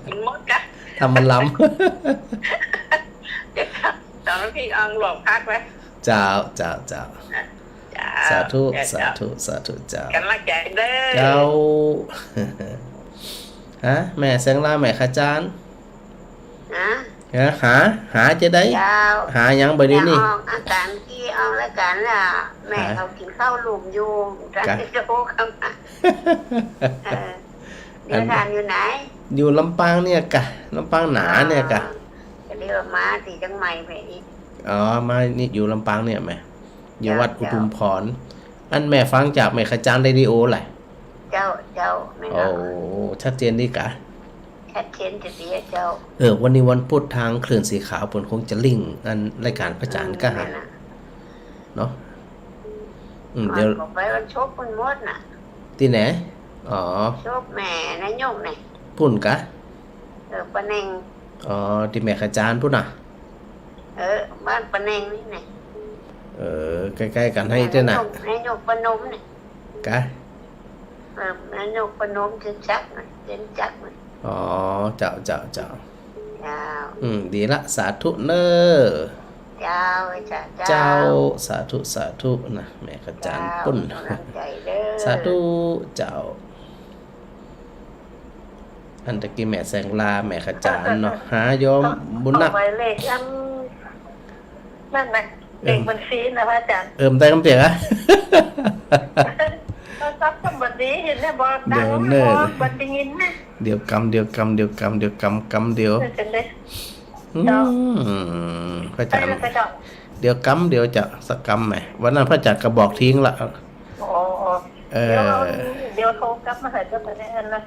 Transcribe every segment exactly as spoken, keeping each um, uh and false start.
กิ๋นหมดกะ ทำมันล้ำ เดี๋ยวตอนนี้พี่อองหลวงพักไว้ เจ้า เจ้า เจ้า เจ้า สาธุ เจ้า สาธุ สาธุ เจ้า ก๋ำลังใจ๋เน่อ เจ้า ฮะ แม่แสงลา แม่ขจาร ฮะ เออ หา หาจะได้ เจ้า หาหยังบ่าเดี่ยวนี้ แม่อองอาก๋านกี้อองละกั๋นล่ะ แม่ หา เขากิ๋นข้าวลุ่มอยู่ กะ จะโทรเข้ามา เออ เดี๋ยวถามอยู่ไหน อยู่ลำปางเนี่ยกะ ลำปางหนาเนี่ยกะ อ๋อ ก็เดี๋ยวมาตี้เจียงใหม่ไปอีก อ๋อ มานี่อยู่ลำปางเนี่ยแม่ อยู่วัด เจ้า อุทุมพร อันแม่ฟังจากแม่ขจารเรดิโอแหละ เจ้า เจ้า แม่น โอ้ ชัดเจนดีกะ ชัดเจนจะดีอะเจ้า เออ วันนี้วันพุธ ตางคลื่นสีขาวเปิ้นคงจะลิงก์อันรายก๋านพระอาจ๋ารย์กะ แม่นน่ะ เนาะ อืม เดี๋ยว มันก็ไปวันศุกร์มันหมดน่ะ ตี้ไหน อ๋อ ศพแม่นายกนี่ ปุ้นกะ เออ ปะแหน่ง อ๋อ ตี้แม่ขจารปุ้นน่ะ เออ บ้านปะแหน่งนี่ไง เออ ใก้ๆ กั๋นหั้นเต้อน่ะ นายก นายกปะนมนี่ กะ เออ นายกปะนม เจนจักรน่ะ เจนจักรน่ะ อ๋อ เจ้า เจ้า เจ้า เจ้า อืม ดีละ สาธุเน่อ เจ้า เจ้า เจ้า เจ้า สาธุ สาธุนะ แม่ขจารปุ้น เจ้า ก๋ำลังใจ๋เน่อ สาธุ เจ้า อันตะกี้แม่แสงลา แม่ขจารเนาะ หาโยมบุญนัก เอาหมายเลขอันนั่นน่ะ เอิ่ม เลขบัญชีน่ะพระอาจ๋ารย์ เอิ่ม ได้กำเตียกอะ โทรศัพท์ก็บ่ดี เห็นแล้วบ่ เดี๋ยวเน่อ บ่ได้ยินนะ เดี๋ยวกำ เดี๋ยวกำ เดี๋ยวกำ เดี๋ยวกำ กำเดียว เออ จังเลย อืม เจ้า พระอาจ๋าร ไปแล้ว เจ้า เดี๋ยวกำ เดี๋ยวจะสักกำแหม วันนั้นพระอาจ๋ารก็บอกทิ้งละ อ๋อ เออ เดี๋ยวเอา เดี๋ยวโทรกลับมาหาเจ้าตัวนี้นะ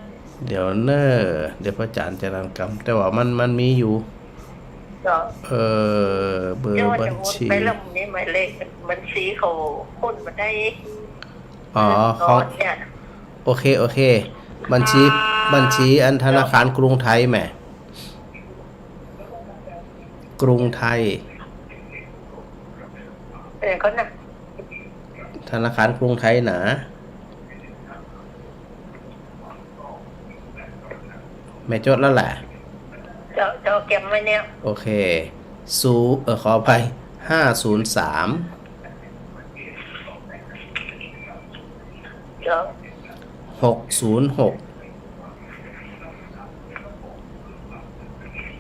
เดี๋ยวเน่อ เดี๋ยวพระอาจ๋ารจะนั่นกำ แต่ว่ามัน มันมีอยู่ เจ้า เออ เบอร์บัญชี เดี๋ยวจะโอนไปแล้ว มีหมายเลขบัญชีเขาค้นมาได้ อ๋อ เออ ของ เนี่ย โอเค โอเค บัญชี อ่า บัญชีอันธนาคารกรุงไทยแหม กรุงไทย เออ เขาน่ะ ธนาคารกรุงไทยน่ะ แม่จดแล้วแหละ เจ้า เจ้าเก็บไว้เนี่ย โอเค ศูนย์ เออ ขออภัย ห้าศูนย์สาม เจ้า หกศูนย์หก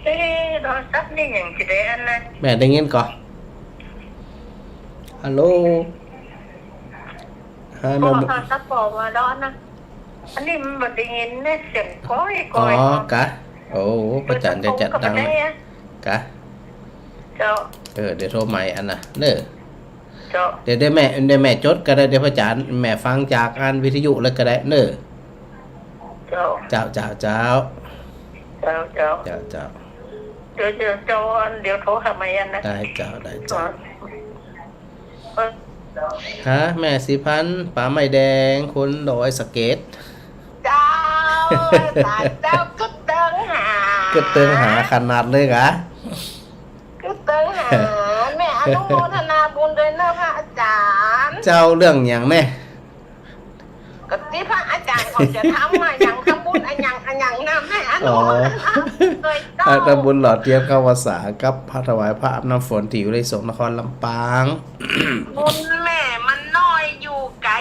เอ๊ะ โทรศัพท์นี่ยังจะได้อันนะ แม่ได้ยินก่อ ฮัลโหล ฮะ โอ้ แม่ โทรศัพท์ปอมาดอนนะ อันนี้มันบ่ได้ยินเนี่ย เสียงก้อย อ๋อ ก้อย กะ โอ้ พระอาจ๋ารจะจัดตั้ง เปิดลำโพงก็บ่ได้อะ กะ เจ้า เออ เดี๋ยวโทรใหม่อันน่ะ เน่อ เจ้า เดี๋ยว เดี๋ยวแม่ เดี๋ยวแม่จดก็ได้ เดี๋ยวพระอาจ๋าร แม่ฟังจากอันวิทยุเลยก็ได้ เน่อ เจ้า เจ้า เจ้า เจ้า เจ้า เจ้า เจ้า เจ้า เดี๋ยว เดี๋ยว เจ้า อัน เดี๋ยวโทรหาใหม่อันนะ ได้เจ้า ได้เจ้า อ๋อ เออ ฮะ แม่ศรีพันธุ์ ป๋าไม้แดง คนดอยสะเก็ด เจ้า ต๋ายเจ้า กึ๊ดเติงหา กึ๊ดเติงหาขนาดเลยกะ กึ๊ดเติงหา แม่อนุโมทนาบุญด้วยเน่อพระอาจ๋ารย์ เจ้า เรื่องหยังแม่ ก็ตี้พระอาจ๋ารย์เขาจะทำมาหยัง ทำบุญอะหยังอะหยังนะ แม่อนุโมทนาบุญด้วยเจ้า อ๋อ ทำบุญหล่อเตียนเข้าพรรษากับพระถวายพระอาบน้ำฝนตี้อยู่ไร่สงนครลำปาง บุญแม่มันน้อยอยู่ไก๋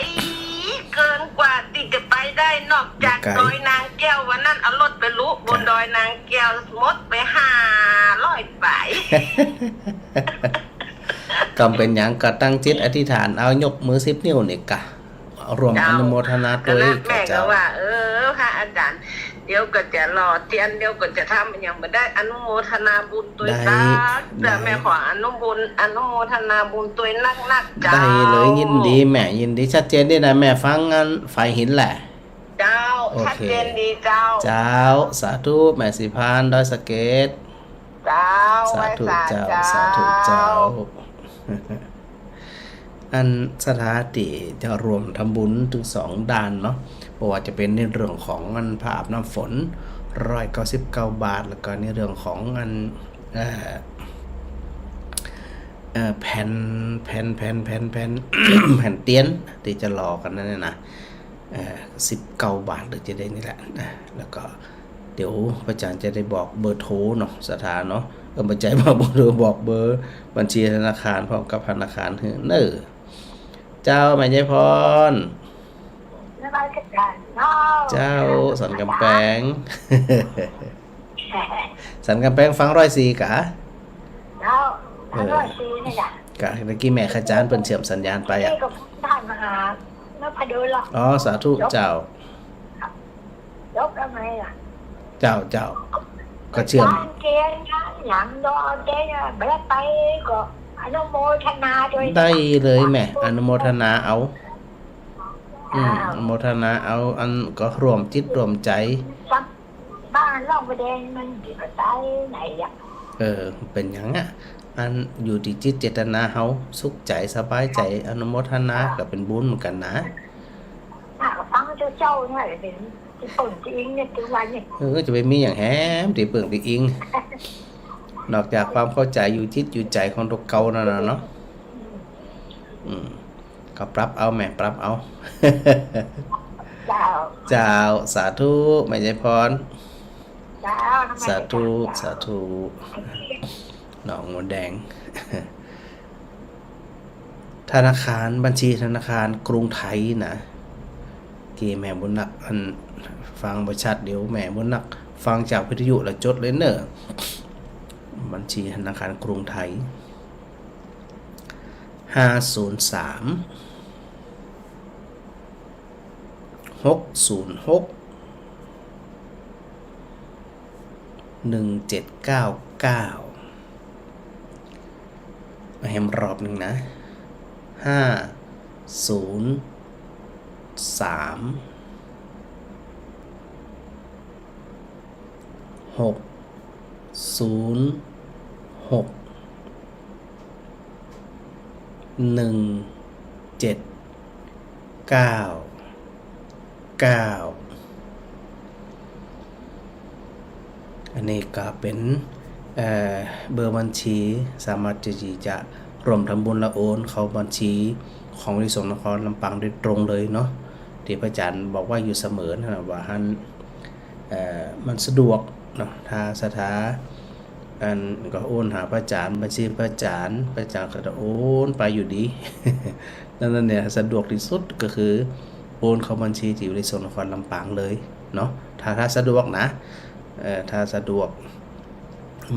เกินกว่าตี้จะไปได้ นอกจาก ไก๋ ดอยนางแก้ว วันนั้นเอารถไปลุบนดอยนางแก้ว หมดไปห้าร้อยป๋าย กำเป๋นหยังก็ตั้งจิตอธิษฐานเอา ยกมือสิบนิ้วนี่กะ ร่วม เจ้า อนุโมทนาตวย อันนั้นแม่ก็ เจ้า ว่า เออ พระอาจ๋ารย์ เดี๋ยวก็จะหล่อเตียน เดี๋ยวก็จะทำอะหยังบ่ได้ อนุโมทนาบุญตวย ได้ เจ้า ได้ แม่ขออนุบุญ อนุโมทนาบุญตวยนักๆ เจ้า ได้เลย ยินดีแม่ ยินดี ชัดเจนดีนะ แม่ฟังอันฝ่ายหินแหละ เจ้า โอเค ชัดเจนดีเจ้า เจ้า สาธุ แม่ศรีพันธุ์ ดอยสะเก็ด เจ้า สาธุ ไหว้สา เจ้า เจ้า สาธุเจ้า อันศรัทธาตี้จะร่วมทำบุญตึงสองด้านเนาะ บ่ว่าจะเป๋นในเรื่องของอันผ้าอาบน้ำฝน ร้อยเก้าสิบเก้าบาท แล้วก็ในเรื่องของอัน เอ่อ เอ่อ แผ่น แผ่น แผ่น แผ่น แผ่น แผ่นเตียนตี้จะหล่อกั๋นนั่นน่ะนะ เอ่อ สิบเก้าบาทหรือจะได้นี่แหละนะ แล้วก็ เดี๋ยวพระอาจารย์จะได้บอกเบอร์โทรเนาะ ศรัทธาเนาะ เออ บ่ใจ้บอกเบอร์โทร บอกเบอร์บัญชีธนาคารพร้อมกับธนาคารหื้อเน่อ เจ้า แม่ยายพร นมัสก๋านเจ้า เจ้า สันก๋ำแปง สันก๋ำแปงฟังร้อยสี่กา เจ้า เออ ร้อยสี่นี่จ้ะ กา ตะกี้แม่ขจารย์เปิ้นเสื่อมสัญญาณไปอะ นี่ก็ท่านมหานพดลเหรอ อ๋อ สาธุ จบ เจ้า จบแล้วไงล่ะ เจ้า เจ้า ก็เชื่อม บ้านเกณฑ์นะ หยังดอเกณฑ์อะ บ่ได้ไปก็อนุโมทนาด้วย ได้เลยแม่ อนุโมทนาเอา อืม อ่า อนุโมทนาเอา อันก็ร่วมจิตร่วมใจ๋ บ้านร่องพระแดงมันอยู่ใต้ไหนอะ เออ เป๋นหยังอะ อันอยู่ตี้จิตเจตนาเฮา สุขใจ๋สบายใจ๋ อนุโมทนาก็เป๋นบุญเหมือนกั๋นนะ อ่ะ ฟังเจ้าเจ้าเนี่ยเป๋นตี้เปิ้งตี้อิงเนี่ย ทุกวันเนี่ย เออ จะไปมีหยังแหมตี้เปิ้งตี้อิง นอกจากความเข้าใจ๋อยู่จิตอยู่ใจ๋ของตั๋วเก่านั่นน่ะเนาะ อืม ก็ปรับเอาแม่ ปรับเอา เจ้า เจ้า สาธุ แม่ยายพร เจ้า นมัสก๋าน สาธุ เจ้า สาธุ หนองมดแดง ธนาคาร บัญชีธนาคารกรุงไทยนะ เก้แม่บุญนัก อันฟังบ่ชัด เดี๋ยวแม่บุญนักฟังจากวิทยุแล้วจดเลยเน่อ บัญชีธนาคารกรุงไทย ห้าศูนย์สาม หกศูนย์หก หนึ่งเจ็ดเก้าเก้า แหมรอบนึ่งนะ ห้าศูนย์สาม หกศูนย์หก หนึ่งเจ็ดเก้าเก้า อันนี้ก็เป๋น เอ่อ เบอร์บัญชี สามารถตี้จะร่วมทำบุญและโอนเข้าบัญชีของวิทยุสงฆ์นครลำปางโดยตรงเลยเนาะ ตี้พระอาจารย์บอกว่าอยู่เสมอนั่นน่ะ ว่าหั้น เอ่อ มันสะดวกเนาะ ถ้าศรัทธา อันก็โอนหาพระอาจารย์ บัญชีพระอาจารย์ พระอาจารย์ก็จะโอนไปอยู่ดี นั่นน่ะเนี่ย สะดวกตี้สุดก็คือโอนเข้าบัญชีตี้วิทยุสงฆ์นครลำปางเลยเนาะ ถ้า ถ้าสะดวกนะ เอ่อ ถ้าสะดวก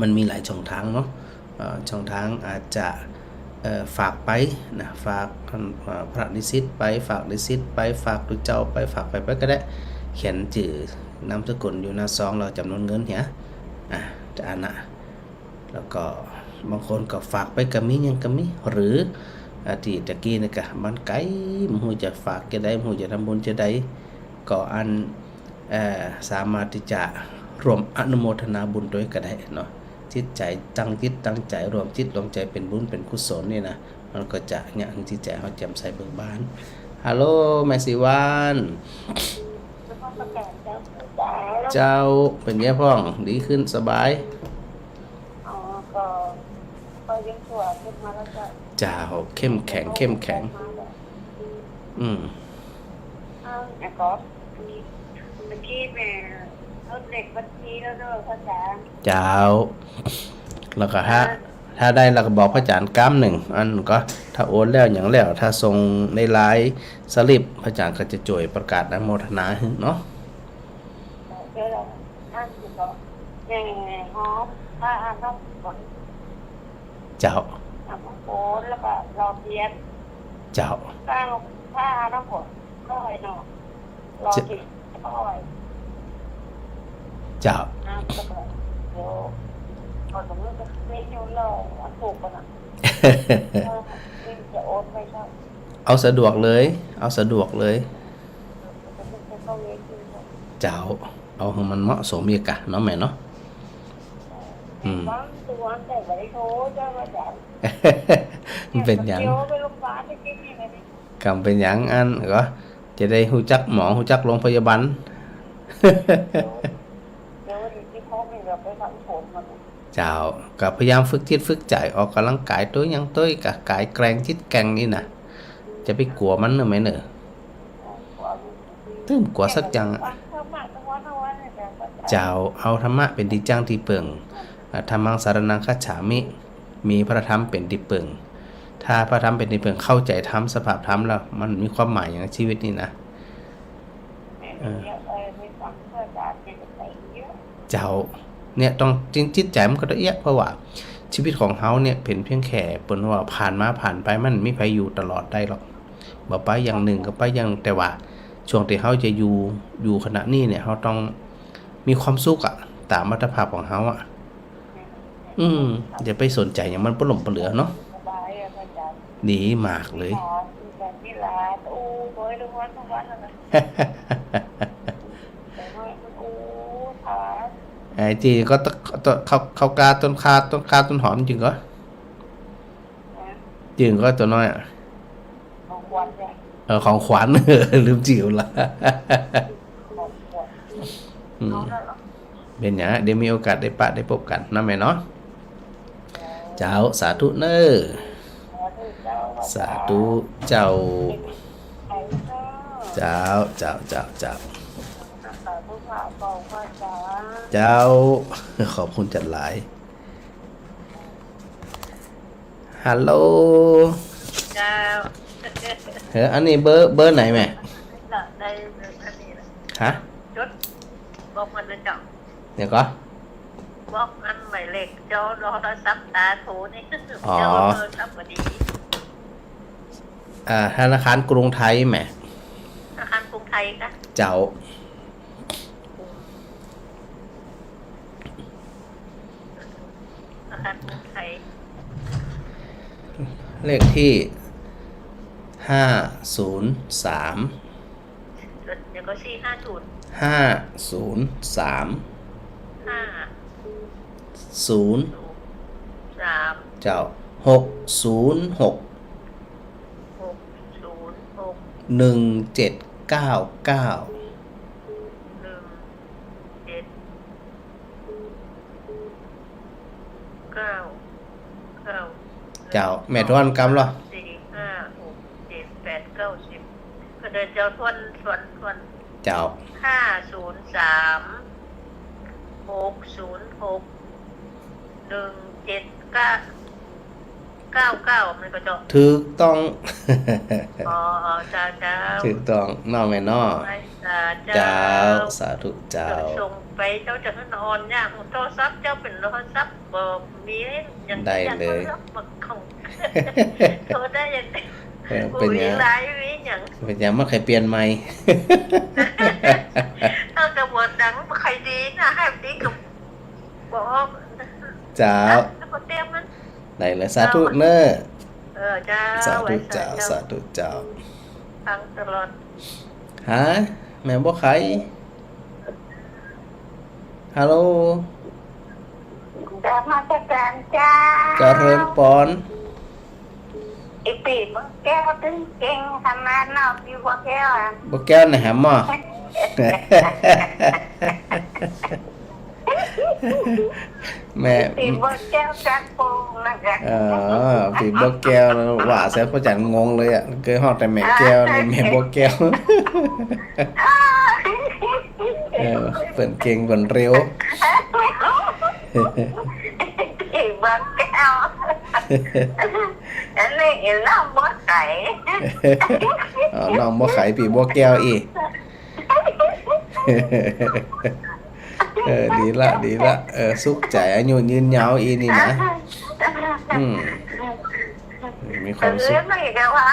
มันมีหลายช่องทางเนาะ เอ่อ ช่องทางอาจจะ เอ่อ ฝากไปนะ ฝาก เอ่อ พระนิสิตไป ฝากนิสิตไป ฝากตุ๊เจ้าไป ฝากใผไปก็ได้ เขียนจื้อนามสกุลอยู่หน้าซองแล้วจ๋ำนวนเงินเหีย อ่ะ อันน่ะ แล้วก็บางคนก็ฝากไปก็มี หยังก็มี หรือ อ่ะ ตี้ตะกี้นี่ก็ มันไก๋ บ่ฮู้จะฝากจาใด บ่ฮู้จะทำบุญจาใด ก็อัน เอ่อ สามารถตี้จะร่วมอนุโมทนาบุญตวยก็ได้เนาะ จิตใจ๋ ตั้งจิตตั้งใจ๋ ร่วมจิตร่วมใจ๋เป๋นบุญเป๋นกุศลนี่นะ มันก็จะเยียะหื้อจิตใจ๋เฮาแจ่มใสเบิกบาน ฮัลโหล แม่ศรีวรรณ เจ้า เป๋นไงพ่อง ดีขึ้นสบาย อ๋อ ก็ ก็ยังชั่วขึ้นมาแล้วเจ้า เจ้า เข้มแข็ง เข้มแข็ง อืม เอา แล้วก็ เมื่อกี้แม่ลดเลขบัญชีแล้วเนอะ พระอาจารย์ เจ้า แล้วก็ถ้า อ่า ถ้าได้แล้วก็บอกพระอาจารย์กำนึ่ง อันก็ถ้าโอนแล้วหยังแล้ว ถ้าส่งในไลน์สลิป พระอาจารย์ก็จะจ้วยประกาศอนุโมทนาหื้อเนาะ เดี๋ยวเรา อันนี้ก็ แม่หอม พระอาน้ำฝน เจ้า น้ำฝน แล้วก็หล่อเทียน เจ้า พระ พระอาน้ำฝน ร้อยเนาะ หล่อเทียน ร้อย เจ้า อ่ะ แล้วก็ เดี๋ยว ขอสมมติจะเป็นอยู่หล่อ อันถูกกันอ่ะ เออ นี่จะโอนไปเท่า เอาสะดวกเลย เอาสะดวกเลย เจ้า เอาหื้อมันเหมาะสมอีกกะเนาะแม่เนาะ อืม บางตัวแต่ไม่ได้โทรเจ้าอาจารย์ มันเป๋นหยัง เดี๋ยวไปโรงพยาบาลไปกินนี่ไง กำเป๋นหยัง อันก็จะได้ฮู้จักหมอ ฮู้จักโรงพยาบาล เดี๋ยว เดี๋ยววันนี้ที่พ่อแม่เราไปทำฝนมัน เจ้า ก็พยายามฝึกจิตฝึกใจ๋ ออกก๋ำลังก๋ายตวยหยังตวย ก็ก๋ายแกร่งจิตแกร่งนี่นะ จะไปกั๋วมันเน่อแม่เน่อ ตึงกั๋วสักอย่างอะ เออ เออ เออ เออ เจ้า เอาธรรมะเป๋นตี้จั้งตี้เปิ่ง อ่า ธัมมังสะระณังคัจฉามิ มีพระธรรมเป๋นตี้เปิ่ง ถ้าพระธรรมเป๋นตี้เปิ่ง เข้าใจ๋ธรรม สภาพธรรมแล้ว มันมีความหมายหยัง ชีวิตนี่นะ เออ เจ้า เนี่ยต้องจิต จิตใจ๋มันก็ต้องเอี้ยะ เพราะว่าชีวิตของเฮาเนี่ยเป๋นเพียงแค่ เปิ้นว่าผ่านมาผ่านไป มันบ่มีใผอยู่ตลอดได้หรอก บ่ไปอย่างนึ่งก็ไปอย่าง แต่ว่าช่วงตี้เฮาจะอยู่ อยู่ขณะนี้เนี่ย เฮาต้องมีความสุขอะ ต๋ามอัตภาพของเฮาอะ อืม อย่าไปสนใจ๋หยังมันปะหล่มปะเหลือเนาะ ดีมากเลย ไอ้ตี้ก็ตะ ตะ เข้า เข้ากล้าต้นข่า ต้นข่าต้นหอมจริงก็ จริงก็ตั๋วน้อยอะ ของขวัญเนี่ย เออ ของขวัญ ลืมจื้อละ อืม เป๋นหยัง เดี๋ยวมีโอกาสได้ปะได้ปบกั๋นนะแม่เนาะ เจ้า สาธุเน่อ สาธุเจ้า เจ้า เจ้า เจ้า เจ้า เจ้า ขอบคุณจัดหลาย ฮัลโหล เจ้า เฮ้อ อันนี้เบอร์ เบอร์ไหนแม่ ได้เบอร์อันนี้ละ ฮะ จด บอกมันเลยเจ้า เดี๋ยวก่อน บอกอันหมายเลขเจ้าโทรศัพท์ต๋าโทรนี่ อ๋อ เจ้าโทรศัพท์ก็ดี อ่า ธนาคารกรุงไทยแม่ ธนาคารกรุงไทยกะ เจ้า ธนาคารกรุงไทย เลขที่ ห้าศูนย์สาม เดี๋ยวก่อน สี่ห้าศูนย์ ห้าศูนย์สาม ห้าศูนย์สาม เจ้า หกศูนย์หก หกศูนย์หก หนึ่งเจ็ดเก้าเก้า หนึ่งเจ็ดเก้าเก้า เจ้า แม่ทวนกำลอ สี่ ห้า หก เจ็ด แปด เก้า สิบ ก็เดี๋ยวเจ้าทวน ทวน ทวน เจ้า ห้าศูนย์สาม หกศูนย์หก หนึ่งเจ็ดเก้า เก้าเก้า มันก็เจ้า ถูกต้อง อ๋อ อ๋อ เจ้า เจ้า ถูกต้องเนาะแม่เนาะ ไหว้สาเจ้า เจ้า สาธุเจ้า ส่งไปเจ้าจะขึ้นออนเนี่ย โทรศัพท์เจ้าเป๋นโทรศัพท์บ่มีหยัง ได้เลย โทรศัพท์บ่ของ โทรได้อย่างเดียว เออ เป๋นหยัง บ่มีไลน์มีหยัง เป๋นหยัง มันใค่เปลี่ยนใหม่ เอาแต่หัวดังบ่ใค่ดีนะ ให้ดีก็บอก เจ้า แล้วก็เตรียมมัน ได้เลย สาธุเน่อ เออ เจ้า สาธุเจ้า ไหว้สาเจ้า สาธุเจ้า ฟังตลอด ฮะ แม่บัวไข่ ฮัลโหล นมัสก๋านเจ้า เจริญปอน ไอ้ปี้บัวแก้วตึงเก่งขนาดเนาะ ปี้บัวแก้วอะ บัวแก้วไหนหาหม้อ แม่ ปี้บัวแก้วจันทร์โป่งนะคะ อ๋อ ปี้บัวแก้ว ว่าแซะป้อจันงงเลยอะ เกยฮ้องแต่แม่แก้วนี่ แม่บัวแก้ว เออ เปิ้นเก่งเปิ้นเร็ว ปี้บัวแก้ว อันนี้อีน้องบัวไข่ อ๋อ น้องบัวไข่ ปี้บัวแก้วอี้ เออ ดีละ ดีละ เออ สุขใจ๋ อายุยืนยาวอี้นี่นะ อืม มีความสุข เออ ไม่ก็ว่า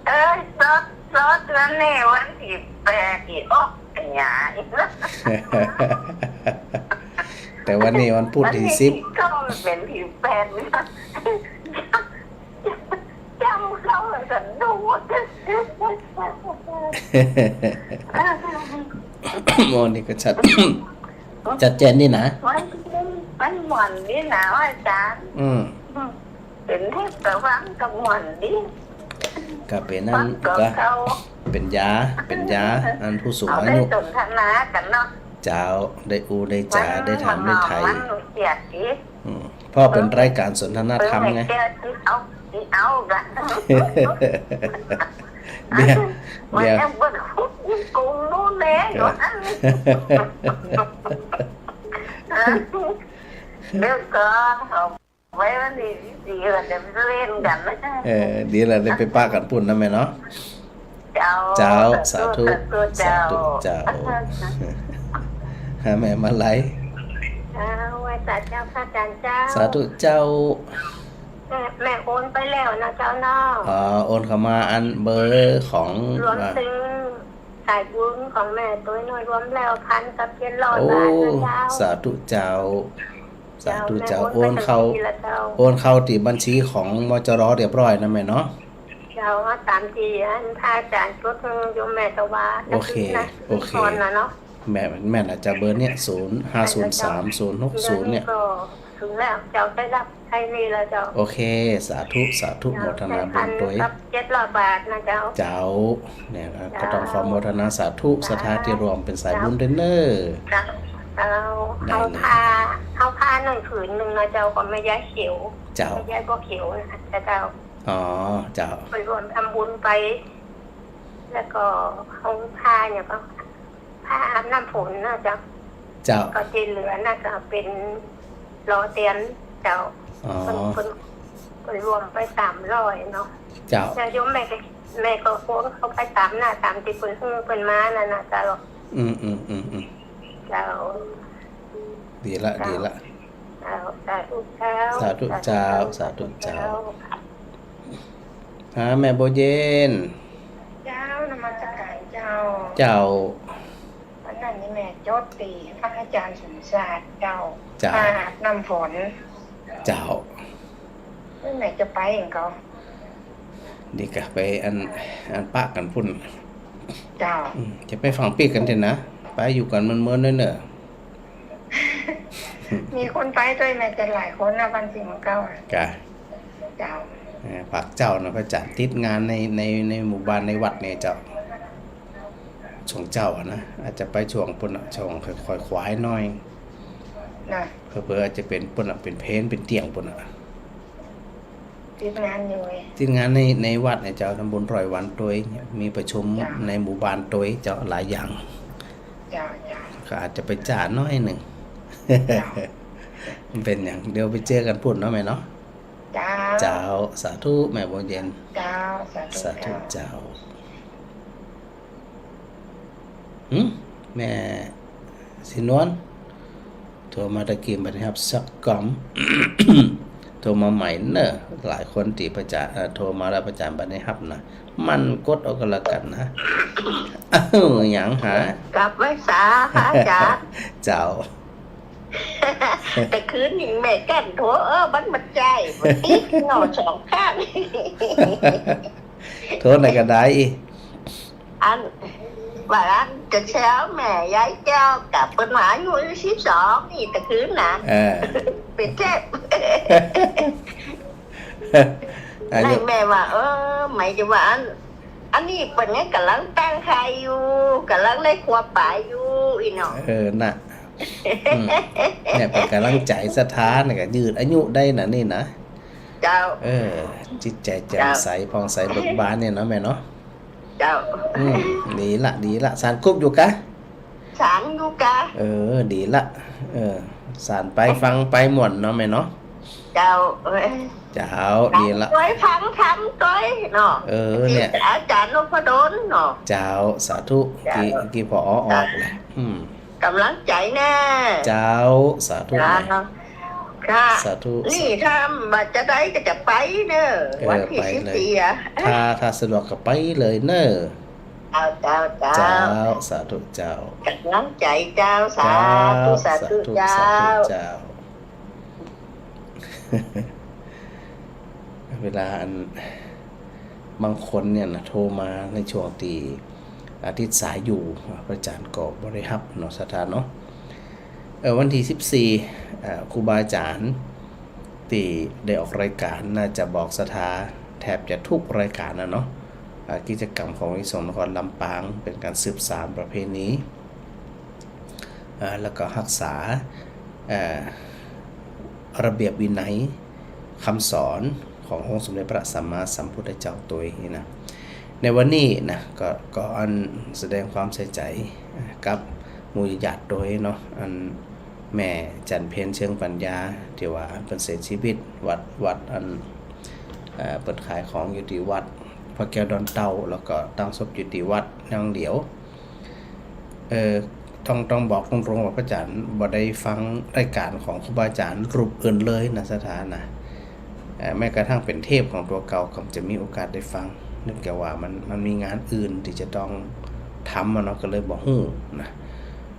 เออ สด สด วันนี้วันตี้แปดตี้ออกปัญญา แต่วันนี้วันพุธตี้สิบ วันนี้ก็เป๋นตี้แปด จำเข้าสะดุ้ง โอ้ นี่ก็ชัด ชัดเจนนี่นะ มัน มันม่วนดีนะอาจ๋ารย์ อืม เป๋นเทศน์ตะวันก็ม่วนดี ก็เป๋นอัน มันก็ ก็ เข้า เป๋นยา เป๋นยา อันผู้สูงอายุ เอาได้สนทนากั๋นเนาะ เจ้า ได้อู้ได้จ๋า ได้ถามได้ไถ่ มันเสียดดี อืม เพราะเป๋นรายการสนทนาธรรมไง เออ แม่แก้วตี้เอา ตี้เอากั๋น เดี๋ยว เดี๋ยว วันนี้เบิ่งคุกอยู่กรุงนู่นแหละ ครับ เดี๋ยวก่อน เอาไว้วันนี้ดีๆ เดี๋ยวไปเล่นกั๋น เออ ดีแล้ว ได้ไปปะกั๋นปุ้นนะแม่เนาะ เจ้า เจ้า สาธุ สาธุ สาธุเจ้า เจ้า หาแม่มาลัย เจ้า ไหว้สาเจ้า พระอาจารย์เจ้า สาธุเจ้า แม่ แม่โอนไปแล้วนะเจ้าเนาะ อ๋อ โอนเข้ามาอันเบอร์ของ รวม อ่า ถึงสายบุญของแม่ตวยน้อยรวมแล้วพันกับเจ็ดร้อย โอ้ บาทนะเจ้า สาธุเจ้า สาธุเจ้า เจ้า แม่โอนไป โอนเข้า บัญชีแล้วเจ้า โอนเข้าตี้บัญชีของ มจร เรียบร้อยนะแม่เนาะ เจ้า เอาตามตี้อันพระอาจารย์จดหื้อโยมแม่ตะวา โอเค นะ โอเค ก่อนนะเนาะ แม่ แม่นละเจ้า เบอร์เนี่ย ศูนย์ห้าศูนย์สามศูนย์หกศูนย์เนี่ย เดี๋ยวนี้ก็ถึงแล้วเจ้า ได้รับใช้หนี้แล้วเจ้า โอเค สาธุ สาธุ เจ้า โมทนาบุญตวย ได้พันกับเจ็ดร้อยบาทนะเจ้า เจ้า เนี่ยนะ เจ้า ก็ต้องขอโมทนาสาธุ เจ้า ศรัทธาตี้ร่วมเป๋นสายบุญด้วยเน้อ เจ้า เจ้า ได้เลย เอาผ้า เอาผ้าหนึ่งผืนหนึ่งนะเจ้า ของแม่ยายเขียว เจ้า แม่ยายบัวเขียวนะเจ้า อ๋อ เจ้า ไปร่วมทำบุญไป แล้วก็เอาผ้าเนี่ยก็ ผ้าอาบน้ำฝนนะเจ้า เจ้า ก็ตี้เหลือน่ะก็เป๋นหล่อเตียนเจ้า อ๋อ เปิ้น เปิ้น เปิ้นรวมไปสามร้อยเนาะ เจ้า แล้วโยมแม่ก็ แม่ก็โอนเข้าไปตามหน้าตามตี้เปิ้นหื้อเปิ้นมานั่นนะเจ้า อืม อืม อืม อืม เจ้า ดีละ เจ้า ดีละ เจ้า สาธุเจ้า สาธุเจ้า สาธุเจ้า สาธุเจ้า หาแม่บัวเย็น เจ้า นมัสการเจ้า เจ้า วันนั้นนี่แม่จดตี้พระอาจารย์สมชาติเจ้า เจ้า ผ้าอาบน้ำฝน เจ้า นี่แม่จะไปเองก็ ดีกะ ไปอัน อันปะกั๋นปุ้น เจ้า อืม จะไปฟั่งปี้กั๋นเถอะนะ ไปอยู่กั๋นเมินๆ เน้อเน้อ มีคนไปตวยแม่จะหลายคนนะ วันสิบเก้าอะ กะ เจ้า เออ ฝากเจ้านะ พระอาจารย์ติดงานใน ใน ในหมู่บ้านในวัดเนี่ยเจ้า ช่วงเจ๊าอะนะ อาจจะไปช่วงปุ้นน่ะ ช่วงค่อยๆ ขวายหน่อย นะ เผลอๆ อาจจะเป๋นปุ้นน่ะ เป๋นเพลเป๋นเตี้ยงปุ้นน่ะ ติดงานอยู่เว้ย ติดงานใน ในวัดเนี่ยเจ้า ทำบุญร้อยวันตวย มีประชุม เจ้า ในหมู่บ้านตวยเจ้า หลายอย่าง เจ้า เจ้า ก็อาจจะไปจ๋าหน้อยนึ่ง เจ้า มันเป๋นอย่าง เดี๋ยวไปเจอกั๋นปุ้นเนาะแม่เนาะ เจ้า เจ้า สาธุ แม่บัวเย็น เจ้า สาธุ สาธุ เจ้า เจ้า หึ แม่ศรีนวล โทรมาตะกี้บ่ได้ฮับสักกำ โทรมาใหม่เน้อ หลายคนตี้พระอาจารย์ เอ่อ โทรมาแล้วพระอาจารย์บ่ได้ฮับนะ มันกดเอาก็แล้วกั๋นนะ อ้าว หยังหา กราบไหว้สาพระอาจารย์ เจ้า แต่คืนนี้แม่แก้มโทร เออ มันบ่ใจ้ มันติดเนาะสองข้าง โทรไหนก็ได้ อัน ว่าอันจะแซวแม่ยายแก้วกับเปิ้นว่าอายุสิบสองนี่แต่คืนนะ เออ เป๋นเจ็บ อายุ แม่ว่า เออ ไหมจะว่าอัน อันนี้เปิ้นยังก่ำลังตั้งครรภ์อยู่ ก่ำลังได้ขวบป๋ายอยู่ อี้เนาะ เออ น่ะ อืม เนี่ย เป๋นก่ำลังใจ๋ศรัทธาเนี่ย ก็ยืดอายุได้นะนี่นะ เจ้า เออ จิตใจ๋แจ่มใส เจ้า ผ่องใสเบิกบานเนี่ยเนาะแม่เนาะ เจ้า อืม ดีละ ดีละ สานกุ๊บอยู่กะ สานอยู่กะ เออ ดีละ เออ สานไปฟังไปม่วนเนาะแม่เนาะ เจ้า เอ้ย เจ้า ดีละ ตวยฟังธรรมตวยเนาะ เออ เนี่ย อาจารย์นพดลเนาะ เจ้า สาธุ เจ้า กี้ กี้ผ่อออกแหละ อืม ก่ำลังใจ๋แน่ เจ้า สาธุ เจ้า แม่ ค่ะ สาธุ นี่ สาธุ ถ้าบ่จะได้ก็จะไปเน้อ เออ วันตี้ ไปเลย สิบสี่อะ ถ้า ถ้าสะดวกก็ไปเลยเน้อ เจ้า เจ้า เจ้า เจ้า สาธุเจ้า ก่ำลังใจ๋เจ้า สาธุ เจ้า สาธุ สาธุ เจ้า สาธุเจ้า เวลาอัน บางคนเนี่ยนะ โทรมาในช่วงตี้ อ่า ติดสายอยู่ อ่า พระอาจารย์ก็บ่ได้ฮับเนาะ ศรัทธาเนาะ เอ่อ วันตี้สิบสี่ อ่า ครูบาอาจารย์ตี้ได้ออกรายก๋านน่าจะบอกศรัทธาแทบจะกู้รายก๋านนะเนาะ อ่า กิจกรรมของอานิสงส์นครลำปาง เป๋นก๋านสืบสานประเพณี อ่า แล้วก็ฮักษา เอ่อ ระเบียบวินัย กำสอนขององค์สมเด็จพระสัมมาสัมพุทธเจ้าตวยนี่นะ ในวันนี้นะ ก็ ก็อันแสดงความเสียใจ๋ อ่า กับหมู่ญาติโตยเนาะ อันแม่จันเพ็ญ เชิงปัญญา ตี้ว่าอันเปิ้นเสียชีวิต วัด วัดอัน เอ่อ เปิ้นขายของอยู่ตี้วัดพระแก้วดอนเต่า แล้วก็ตั้งศพอยู่ตี้วัดอย่างเดียว เอ่อ ต้อง ต้องบอกตรงๆ ว่าพระอาจารย์บ่ได้ฟังรายการของครูบาอาจารย์รูปอื่นเลยนะ ศรัทธานะ เอ่อ แม้กระทั่งเป๋นเทปของตั๋วเก่าก็จะมีโอกาสได้ฟัง เนื่องจากว่ามัน มันมีงานอื่นตี้จะต้องทำอะเนาะ ก็เลยบ่ฮู้นะ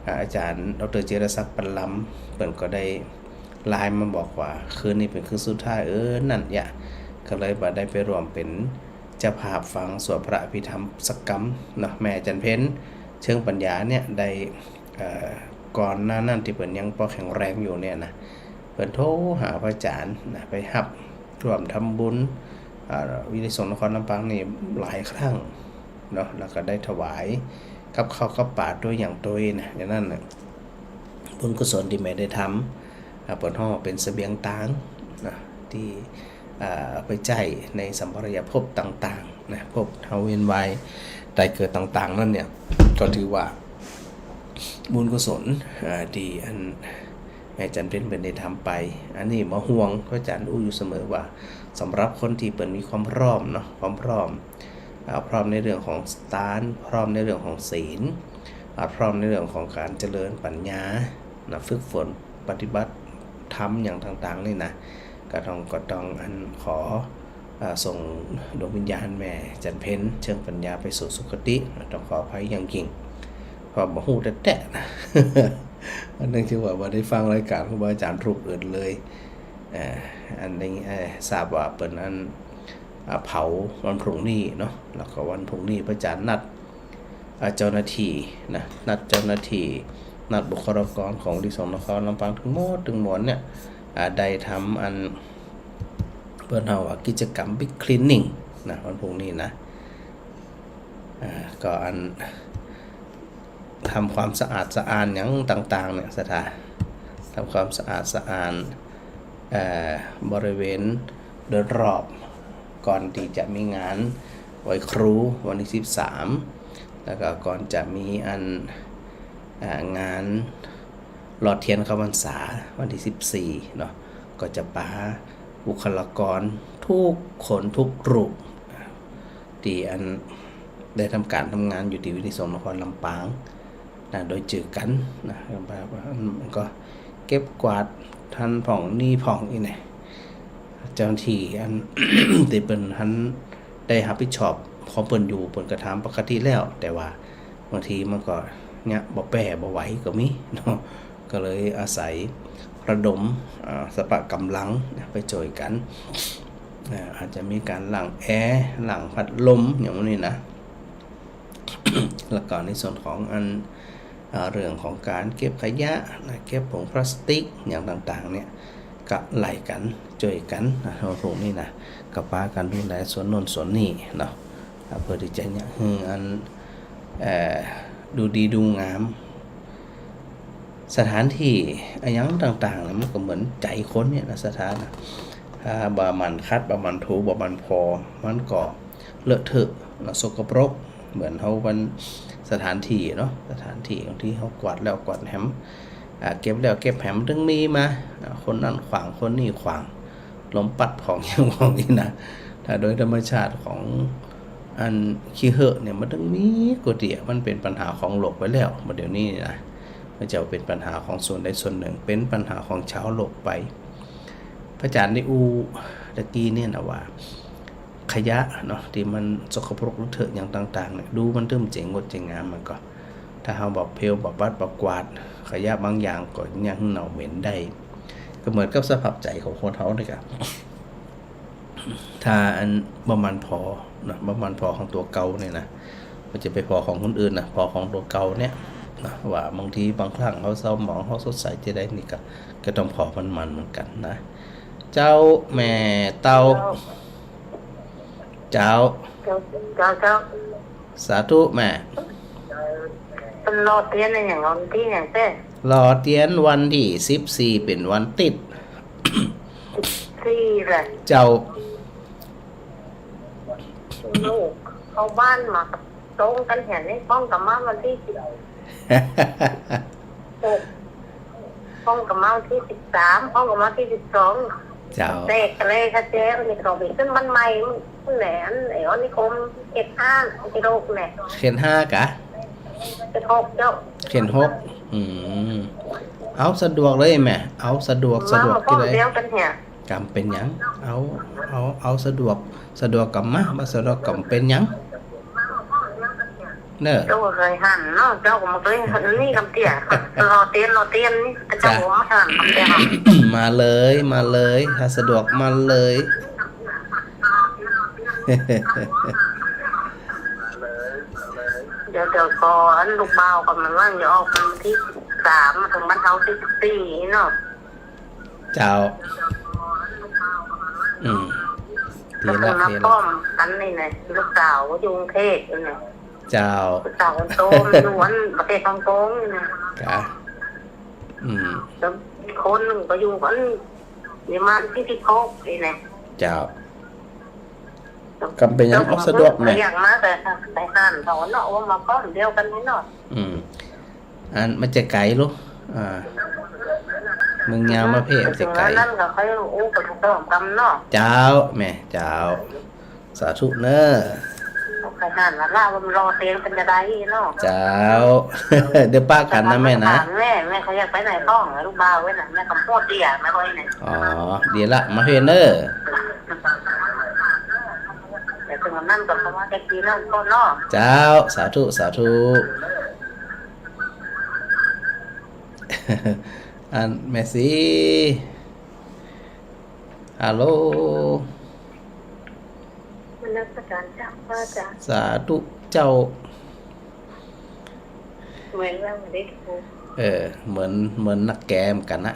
อ่า อาจารย์ดอกเตอร์จิรศักดิ์ ปันลำ เปิ้นก็ได้ไลน์มาบอกว่า คืนนี้เป๋นคืนสุดท้าย เออ นั่นยะ ก็เลยบ่ได้ไปร่วมเป๋นเจ้าภาพฟังสวดพระอภิธรรมสักกำเนาะ แม่จันเพ็ญ เชิงปัญญาเนี่ยได้ เอ่อ ก่อนหน้านั้นตี้เปิ้นยังปอแข็งแรงอยู่เนี่ยนะ เปิ้นโทรหาพระอาจารย์นะ ไปฮับร่วมทำบุญ อ่า วิทยาสงฆ์นครลำปางนี่หลายครั้งเนาะ แล้วก็ได้ถวายกับข้าวกับป๋าตวยอย่างตวยนะ อย่างนั้นน่ะ บุญกุศลตี้แม่ได้ทำ อ่า เปิ้นฮ้องเป๋นเสบียงตางนะ ตี้ อ่า ไปใจ๊ในสัมปรายภพต่างๆ นะ ภพเฮาเวียนว่ายต๋ายเกิดต่างๆ นั้นเนี่ย ก็ถือว่าบุญกุศล อ่า ตี้อันแม่จันเพ็ญเปิ้นได้ทำไป อันนี้บ่ห่วง พระอาจารย์อู้อยู่เสมอว่า สำหรับคนตี้เปิ้นมีความพร้อมเนาะ ความพร้อม อ่า พร้อมในเรื่องของทาน พร้อมในเรื่องของศีล อ่า พร้อมในเรื่องของก๋านเจริญปัญญานะ ฝึกฝนปฏิบัติธรรมอย่างต่างๆ นี่นะ ก็ต้อง ก็ต้องอันขอ อ่า ส่งดวงวิญญาณแม่จันเพ็ญ เชิงปัญญาไปสู่สุคติ ต้องขออภัยอย่างยิ่ง เพราะบ่ฮู้แต๊ๆ นะ อันนี้ถือว่าบ่ได้ฟังรายการครูบาอาจารย์รูปอื่นเลย อ่า อันนี้ เอ่อ ทราบว่าเปิ้นอัน อ่า เผาวันพรุ่งนี้เนาะ แล้วก็วันพรุ่งนี้พระอาจารย์นัด อ่า เจ้าหน้าตี้นะ นัดเจ้าหน้าตี้ นัดบุคลากรของวิทยาสงฆ์นครลำปางตึงหมดตึงมวลเนี่ย อ่า ได้ทำอัน เปิ้นฮ้องว่ากิจกรรม Big Cleaning นะ วันพรุ่งนี้นะ อ่า ก็อัน ทำความสะอาดสะอ้านอย่างต่างๆ เนี่ย ศรัทธา ทำความสะอาดสะอ้าน เอ่อ บริเวณโดยรอบ ก่อนตี้จะมีงานไหว้ครูวันตี้สิบสาม แล้วก็ก่อนจะมีอัน อ่า งานหลอดเตียนเข้าพรรษาวันตี้สิบสี่เนาะ ก็จะปาบุคลากรกู้คนกู้รูป ตี้อันได้ทำก๋านทำงานอยู่ตี้วิทยาสงฆ์นครลำปางนะ โดยจื้อกั๋นนะ มันก็เก็บกวาดหั้นพ่องนี่พ่องอี้เนี่ย เจ้าหน้าตี้อัน ตี้เปิ้นหั้นได้ฮับผิดชอบของเปิ้นอยู่ เปิ้นก็ทำปกติแล้ว แต่ว่าบางทีมันก็เนี่ยบ่แป้บ่ไหวก็มีเนาะ ก็เลยอาศัยระดม อ่า สรรพก๋ำลังนะ ไปจ้วยกั๋น อ่า อาจจะมีก๋านล้างแอร์ ล้างพัดลม อย่างนี้นะ แล้วก็ในส่วนของอัน อ่า เรื่องของก๋านเก็บขยะนะ เก็บผงพลาสติกอย่างต่างๆ เนี่ย ก็ไล่กั๋น จ้วยกั๋นนะ พวกนี้นะ ก็ปากั๋นดูแลส่วนโน้นส่วนนี้เนาะ อ่า เพื่อตี้จะเนี่ย หื้ออัน เอ่อ ดูดีดูงาม สถานตี้อะหยังต่างๆ เนี่ย มันก็เหมือนใจ๋คนเนี่ยนะ ศรัทธานะ ถ้าบ่หมั่นขัด บ่หมั่นถู บ่หมั่นผ่อ มันก็เลอะเทอะเนาะ สกปรก เหมือนเฮาวันสถานตี้เนาะ สถานตี้บางทีเฮากวาดแล้วกวาดแหม อ่า เก็บแล้วเก็บแหม มันตึงมีมา อ่า คนนั้นขว้าง คนนี้ขว้าง ลมปั๊ดผ่องหยังผ่องอี้นะ ถ้าโดยธรรมชาติของอันขี้เหอะเนี่ย มันตึงมีกั๋วเตี้ย มันเป๋นปัญหาของโลกไปแล้ว บ่าเดี๋ยวนี้นะ มันจะเป๋นปัญหาของส่วนใดส่วนหนึ่ง เป๋นปัญหาของชาวโลกไป พระอาจารย์ได้อู้ตะกี้เนี่ยนะว่า ขยะเนาะ ตี้มันสกปรกเลอะเทอะอย่างต่างๆ เนี่ย ดูมันตึงจะงดจะงามมันก็ ถ้าเฮาบ่เพล บ่ปัด บ่กวาด ขยะบางอย่างก็ยังหื้อเน่าเหม็นได้ ก็เหมือนกับสภาพใจ๋ของคนเฮานี่กะ ถ้าอันบ่หมั่นผ่อเนาะ บ่หมั่นผ่อของตั๋วเก่าเนี่ยนะ บ่จะไปผ่อของคนอื่นนะ ผ่อของตั๋วเก่าเนี่ยนะ ว่าบางทีบางครั้งเฮาเศร้าหมอง เฮาสดใสจะใดนี่ก็ ก็ต้องผ่อมันๆ เหมือนกั๋นนะ เจ้าแม่เต้า เจ้า เจ้า เจ้า เจ้า สาธุแม่ เปิ้นหล่อเตียนอะหยังวันตี้หยังเต้ หล่อเตียนวันตี้สิบสี่ เป๋นวันติ๊ด สิบสี่แหละ เจ้า ลูก เข้าบ้านมาตรงกั๋นแหมนี่ พ่องก็มาวันตี้สิบหก พ่องก็มาวันตี้สิบสาม พ่องก็มาวันตี้สิบสอง เจ้า แตกเลยค่ะเจ๊ นี่เขาไปขึ้นบ้านใหม่ แหม อัน ไอ้ออนิคม เขตห้า เขตหก แหม เขตห้ากะ เขตหกเจ้า เขตหก อืม เอาสะดวกเลยแม่ เอาสะดวก มา สะดวก มาพร้อม ตี้ใด เดียวกั๋นแหม กำเป๋นหยัง เอา เอา เอาสะดวก สะดวกกำมา บ่สะดวกกำเป๋นหยัง เน่อ เจ้าก็เกยหันเนาะ เจ้าก็บ่เกยหันนี่กำเตี้ย รอเตียน รอเตียนนี่ เจ้าก็บ่หันกำเตี้ย มาเลย มาเลย ถ้าสะดวกมาเลย เดี๋ยว เดี๋ยวก่อน ลูกบ่าวก็มันว่าจะออกวันตี้สิบสาม เถิงบ้านเฮาตี้สิบสี่เนาะ เจ้า อืม ดีละ ก็คือมา ดีละ พร้อมกั๋นนี่แหละ ลูกสาวอยู่กรุงเทพฯนี่แหละ เจ้า ลูกสาวคนโตมันอยู่อันประเทศฮ่องกงนี่นะ กะ อืม แล้วอีกคนนึ่งก็อยู่อันเยอรมันตี้สิบหกนี่แหละ เจ้า กำเป๋นหยัง ออกสะดวกแม่ อย่างมาแต่ แต่หันเขาเนาะ ว่ามาพร้อมเดียวกั๋นนี่เนาะ อืม อันมันจะไก๋ลูก อ่า เมืองยาวมาเพ่มันจะไก๋ นั่นก็ค่อยอู้กั๋นตรงกำเนาะ เจ้า แม่ เจ้า สาธุเน่อ ใค่หันว่าละ ว่ารอเตียนเป๋นจะไดเนาะ เจ้า เดี๋ยวปะกั๋นนะแม่นะ แม่ แม่เขาอยากไปไหนต้อง ลูกบ่าวไว้น่ะ แม่กำโพดเตี้ย แม่ก็ไอ้นี่ อ๋อ ดีละ มาเพ่เน่อ เดี๋ยวเถิงวันนั้นก็เพราะว่าจะกิ๋นแล้วก็เนาะ เจ้า สาธุ สาธุ อันแม่ศรี ฮัลโหล นมัสการเจ้า พระอาจ๋ารย์ สาธุเจ้า เหมือนว่าไม่ได้ถูก เออ เหมือน เหมือนนักแกเหมือนกั๋นนะ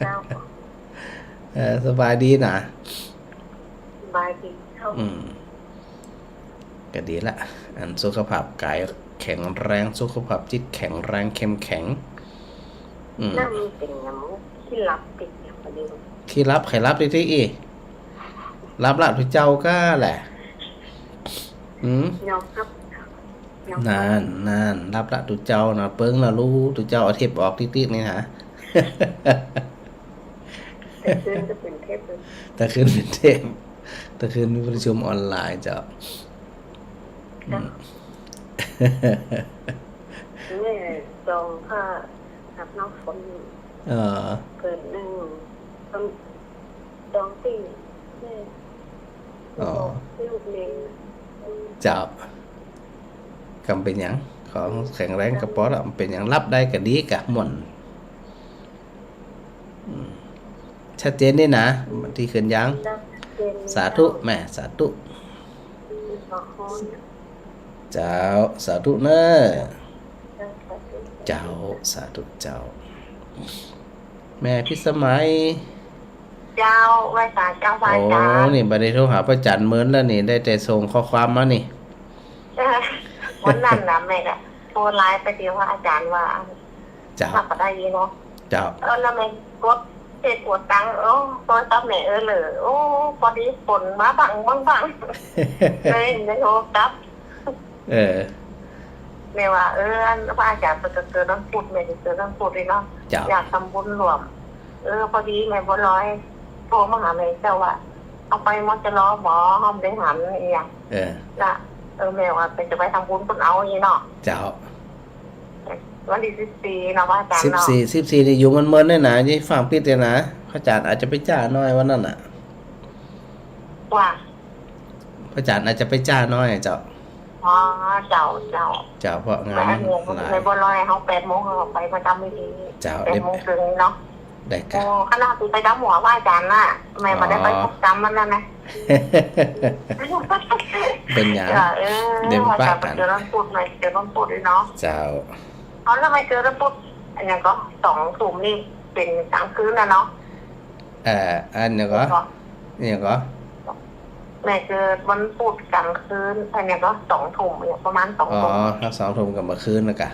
เจ้า เออ สบายดีนะ สบายดีเจ้า อืม ก็ดีละ อันสุขภาพก๋ายแข็งแรง สุขภาพจิตแข็งแรง เข้มแข็ง อืม นั่นมันเป๋นหยัง ขี้หลับติดอย่างเดียว ขี้หลับ ใผหลับตี้ตี้อี้ หลับละตุ๊เจ้าก้าแหละ อืม ยอมรับ ยอมรับ นั่น นั่น หลับละตุ๊เจ้านะ เปิ้งละลูก ตุ๊เจ้าเอาเทปออกตี้ตี้นี่นะ แต่คืนก็เป๋นเทปเลย แต่คืนเป๋นเทป แต่คืนมีประชุมออนไลน์เจ้า เจ้า อืม แม่จองผ้าอาบน้ำฝน เออ ผืนนึ่ง ต้องจองตี้แม่ อ๋อ ลูกเอง เจ้า กำเป๋นหยัง ขอแข็งแรงก็ปอละ เป๋นหยัง หลับได้ก็ดีกะ ม่วน อืม ชัดเจนนี่นะ ตี้เขินยัง ชัดเจน สาธุ เจ้า แม่ สาธุ เจ้า สาธุเน่อ เจ้า สาธุ เจ้า สาธุเจ้า แม่พิสมัย เจ้า ไหว้สาเจ้า ไหว้ โอ้ สา นี่บ่ได้โทรหาพระอาจ๋ารย์เมินแล้วนี่ ได้แต่ส่งข้อความมานี่ เออ วันนั้นน่ะแม่ก็โทรไลน์ไปเดียวว่าอาจ๋ารย์ว่า เจ้า รับบ่ได้เนาะ เจ้า เออ แล้วแม่กดเช็คกดตังค์ เออ โทรศัพท์แม่ เออ เลย โอ้ พอดีฝนมาบังบังบัง เลยได้โทรกลับ เออ แม่ว่า เออ อันพระอาจ๋ารย์เปิ้นก็เกิดวันพุธ แม่ก็เกิดวันพุธนี่เนาะ เจ้า อยากทำบุญร่วม เออ พอดีแม่บัวลอยโทรมาหาแม่เจ้าว่า เอาไปมอชลอบ่ เฮาบ่ได้หันอีหยัง เออ ละ เออ แม่ว่าไป จะไปทำบุญเปิ้นเอาอี้เนาะ เจ้า วันตี้สิบสี่เนาะ พระอาจ๋ารย์เนาะ สิบสี่ สิบสี่ นี่อยู่เมินๆ เนี่ยนะ อย่าฟั่งปิดเลยนะ พระอาจ๋ารย์อาจจะไปจ๊าหน้อยวันนั้นน่ะ ว่า พระอาจ๋ารย์อาจจะไปจ๊าหน้อยเจ้า อ๋อ เจ้า เจ้า เจ้า เพราะงานมันหลาย แม่บัวลอยเฮาแปดโมงเฮาไปประจำพิธี เจ้า แปดโมงเถิงเนาะ ได้กะ โอ้ ขนาดตี้ไปต๋ามหัวพระอาจ๋ารย์น่ะ แม่บ่ได้ไป อ๋อ ประจำวันนั้นนะ เป๋นหยัง เจ้า เออ เดี๋ยวไปปะกั๋น เกิดวันพุธ แม่เกิดวันพุธนี่เนาะ เจ้า เอา แล้วแม่เกิดวันพุธ อันนั้นก็สองทุ่มนี่เป๋นกลางคืนน่ะเนาะ เอ่อ อันนี้ก็ อันนี้ก็ แม่เกิดวันพุธกลางคืน อันนี้ก็สองทุ่มเนี่ย ประมาณสองทุ่ม อ๋อ ถ้าสองทุ่มก็เมื่อคืนแล้วกะ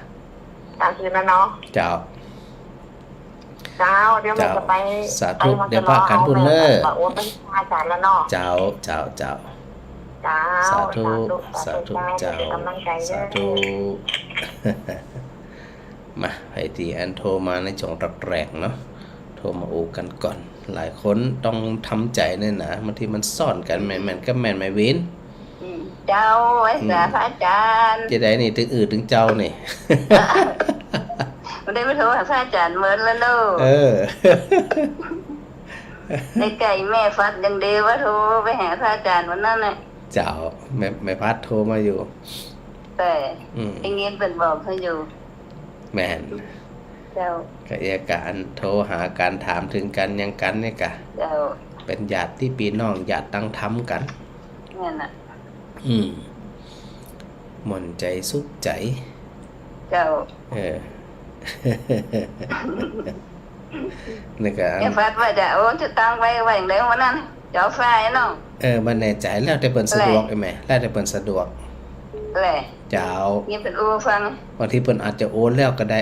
กลางคืนแล้วเนาะ เจ้า เจ้า เดี๋ยวแม่ เจ้า จะไป สาธุ ไปมอชลอ เดี๋ยวปะกั๋นพุ้นเน่อ เอาแม่ไปโอนไปให้อาจ๋ารย์แล้วเนาะ เจ้า เจ้า เจ้า เจ้า เจ้า สาธุ สาธุ สาธุ เจ้า เจ้า เป๋นก๋ำลังใจ๋ สาธุ เน่อ มา ใผตี้อันโทรมาในจ๋วงแรกๆ เนาะ โทรมาอู้กั๋นก่อน หลายคนต้องทำใจ๋เน่อนะ บางทีมันซ้อนกั๋น แม่นๆ ก็แม่น แม่วิน อืม เจ้า ไหว้สา อืม พระอาจ๋ารย์ จะได้นี่ ตึงอื้อตึงเจ้านี่ บ่ได้ไปโทรหาพระอาจ๋ารย์เมินแล้วเนาะ เออ ได้ใก้แม่ฟัดอย่างเดียว ว่าโทรไปหาพระอาจ๋ารย์วันนั้นน่ะ เจ้า แม่ แม่ฟัดโทรมาอยู่ แต่ อืม ได้ยินเปิ้นบอกหื้ออยู่ แม่น เจ้า ก็เอียกั๋นโทรหากั๋น ถามเถิงกั๋นหยังกั๋นเนี่ยกะ เจ้า เป๋นญาติปี้น้อง ญาติตังธรรมกั๋น แม่นน่ะ อืม ม่วนใจ๋สุขใจ๋ เจ้า เออ นี่ก็ แม่ฟัดว่าจะเอาสตางค์ไว้ ไว้ไหนวันนั้น จะเอาฝ้ายเนาะ เออ บ่แน่ใจ๋ แล้วแต่เปิ้นสะดวก แหละ ไอ้แม่ แล้วแต่เปิ้นสะดวก แหละ เจ้า นี่เปิ้นอู้ฟัง บางทีเปิ้นอาจจะโอนแล้วก็ได้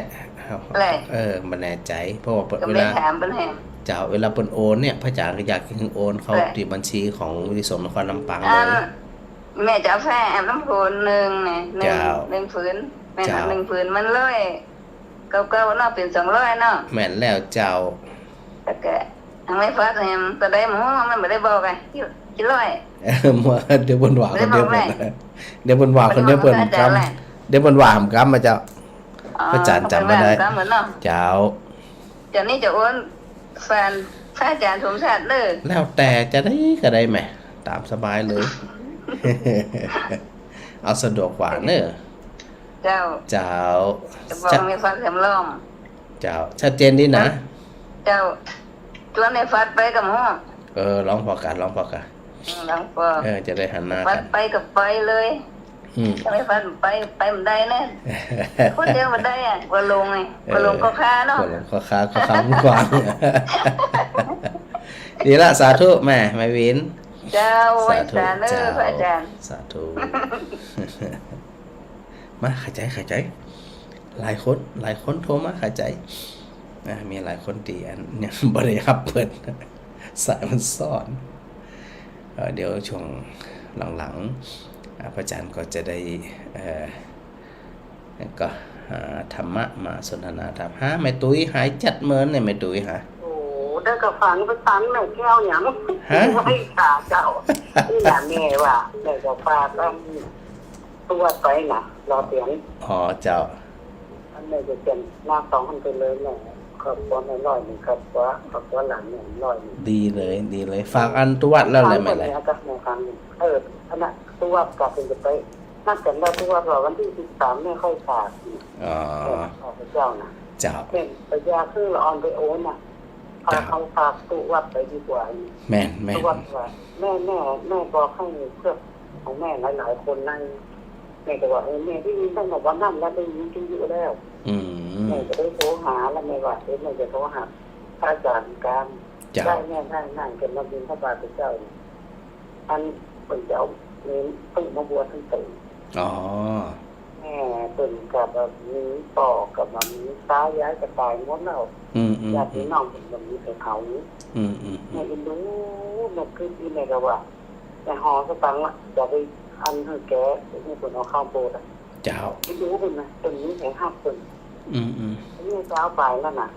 แหละ เออ บ่แน่ใจ๋ เพราะว่าเปิ้น ก็ เวลา แม่ถามเปิ้นแหม เจ้า เวลาเปิ้นโอนเนี่ย พระอาจ๋ารย์ก็อยากจะหื้อโอนเข้า แหละ ตี้บัญชีของวุฒิสงฆ์นครลำปางเลย อ่า แม่จะเอาฝ้ายอาบน้ำฝนนึ่งเนี่ย นึ่ง เจ้า นึ่งผืน แม่น เจ้า นึ่งผืนมันร้อยเก้าเก้าเนาะ เป๋นสองร้อยเนาะ แม่นแล้วเจ้า แล้วก็ แม่ฟัดแหม เต้าใดบ่ฮู้ มันบ่ได้บอกอะ กี่ กี่ร้อย เออ เดี๋ยวเปิ้นว่าคนเดียวเปิ้น บ่ได้บอกแม่ เดี๋ยวเปิ้นว่าคนเดียวเปิ้น เปิ้นว่าพระอาจ๋ารย์แหละ กำ เดี๋ยวเปิ้นว่าหำกำมาเจ้า อ๋อ พระอาจ๋ารย์จ๋ำบ่ได้ เปิ้นว่าหำกำเหมือนเนาะ เจ้า จ๋อนนี้จะโอน ผ่านพระอาจ๋ารย์สมศักดิ์เน่อ แล้วแต่จะได้ก็ได้แหม ต๋ามสบายเลย เอาสะดวกกว่าเน่อ เจ้า เจ้า จะบอกแม่ฟัดแหมลอง เจ้า ชัดเจนดีนะ เจ้า จวนแม่ฟัดไปก่อ เออ ลองผ่อกั๋น ลองผ่อกั๋น อืม ลองผ่อ เออ จะได้หันหน้ากั๋น ฟัดไปก็ไปเลย อืม จะไปฟัดไป ไปบ่ได้เน่อ คนเดียวบ่ได้อะ กั๋วหลงไง เออ กั๋วหลงข้อค้าเนาะ กั๋วหลงข้อค้า ข้อค้ามันกว้าง ดีละ สาธุแม่ แม่วิน เจ้า สาธุ ไหว้สาเน่อ เจ้า พระอาจ๋ารย์ สาธุ มา ขะใจ๋ ขะใจ๋ หลายคน หลายคนโทรมา ขะใจ๋ อ่า มีหลายคนตี้อันยังบ่ได้ฮับเปิ้น สายมันซ้อน เอ่อ เดี๋ยวช่วงหลังๆ อ่า พระอาจ๋ารย์ก็จะได้ เอ่อ ก็หาธรรมะมาสนทนาธรรม หาแม่ตุ้ยหายจัดเมินเนี่ย แม่ตุ้ยหา โอ้ ได้ก็ฟังไปฟังแม่แก้วหยัง ฮะ ไหว้สาเจ้า นี่แหละแม่ว่า แม่ก็พากัน ตรวจไปน่ะ รอเตียง อ๋อ เจ้า อันนี้จะเปลี่ยนหน้าสองอันไปเลยเนี่ย ครอบครัวแม่ร้อยนึ่ง ครอบครัว ครอบครัวหลานเนี่ยร้อยนึ่ง ดีเลย ดีเลย ฝากอันตรวจแล้วแหละแม่ ฝากอันเนี้ยก็แม่ฟัง เออ อันน่ะ ตรวจก็เปิ้นจะไป นัดกั๋นว่าตรวจว่าวันตี้สิบสามแม่ค่อยฝาก อ๋อ เออ ขอพระเจ้าน่ะ เจ้า แม่น ไปยาคือละออนไปโอนน่ะ เจ้า พาเขาฝากตรวจไปดีกว่า แม่น แม่น ตรวจว่า แม่ แม่ แม่บอกหื้อเพื่อนของแม่หลายๆ คนนั่น แม่ก็ว่า เออ แม่ได้ยินตั้งแต่วันนั้นแล้ว ได้ยินวิทยุแล้ว อืม แม่ก็ได้โทรหาแล้ว แม่ว่า เออ แม่จะโทรหาพระอาจ๋ารย์กำ เจ้า ได้แม่นั่ง นั่งกั๋นมาบิณฑบาตพระเจ้า อันเปิ้นจะเอาเณรตุ๊มาบวชตังเต๊อะ อ๋อ แม่เปิ้นก็แบบมีป้อก็บ่มี ตายายก็ต๋ายหมดแล้ว อืม อืม ญาติพี่น้องเปิ้นบ่มีใผเผา อืม อืม อืม แม่เอ็นดู แม่กึ๊ดอีแม่ก็ว่า แม่ห่อสตางค์ละ จะไปอันหื้อแก หื้อเปิ้นเอาเข้าโบสถ์อะ เจ้า เอ็นดูเปิ้นนะ เปิ้นมีใผฮับเปิ้น อืม อืม อันนี้เจ้าไปแล้วน่ะ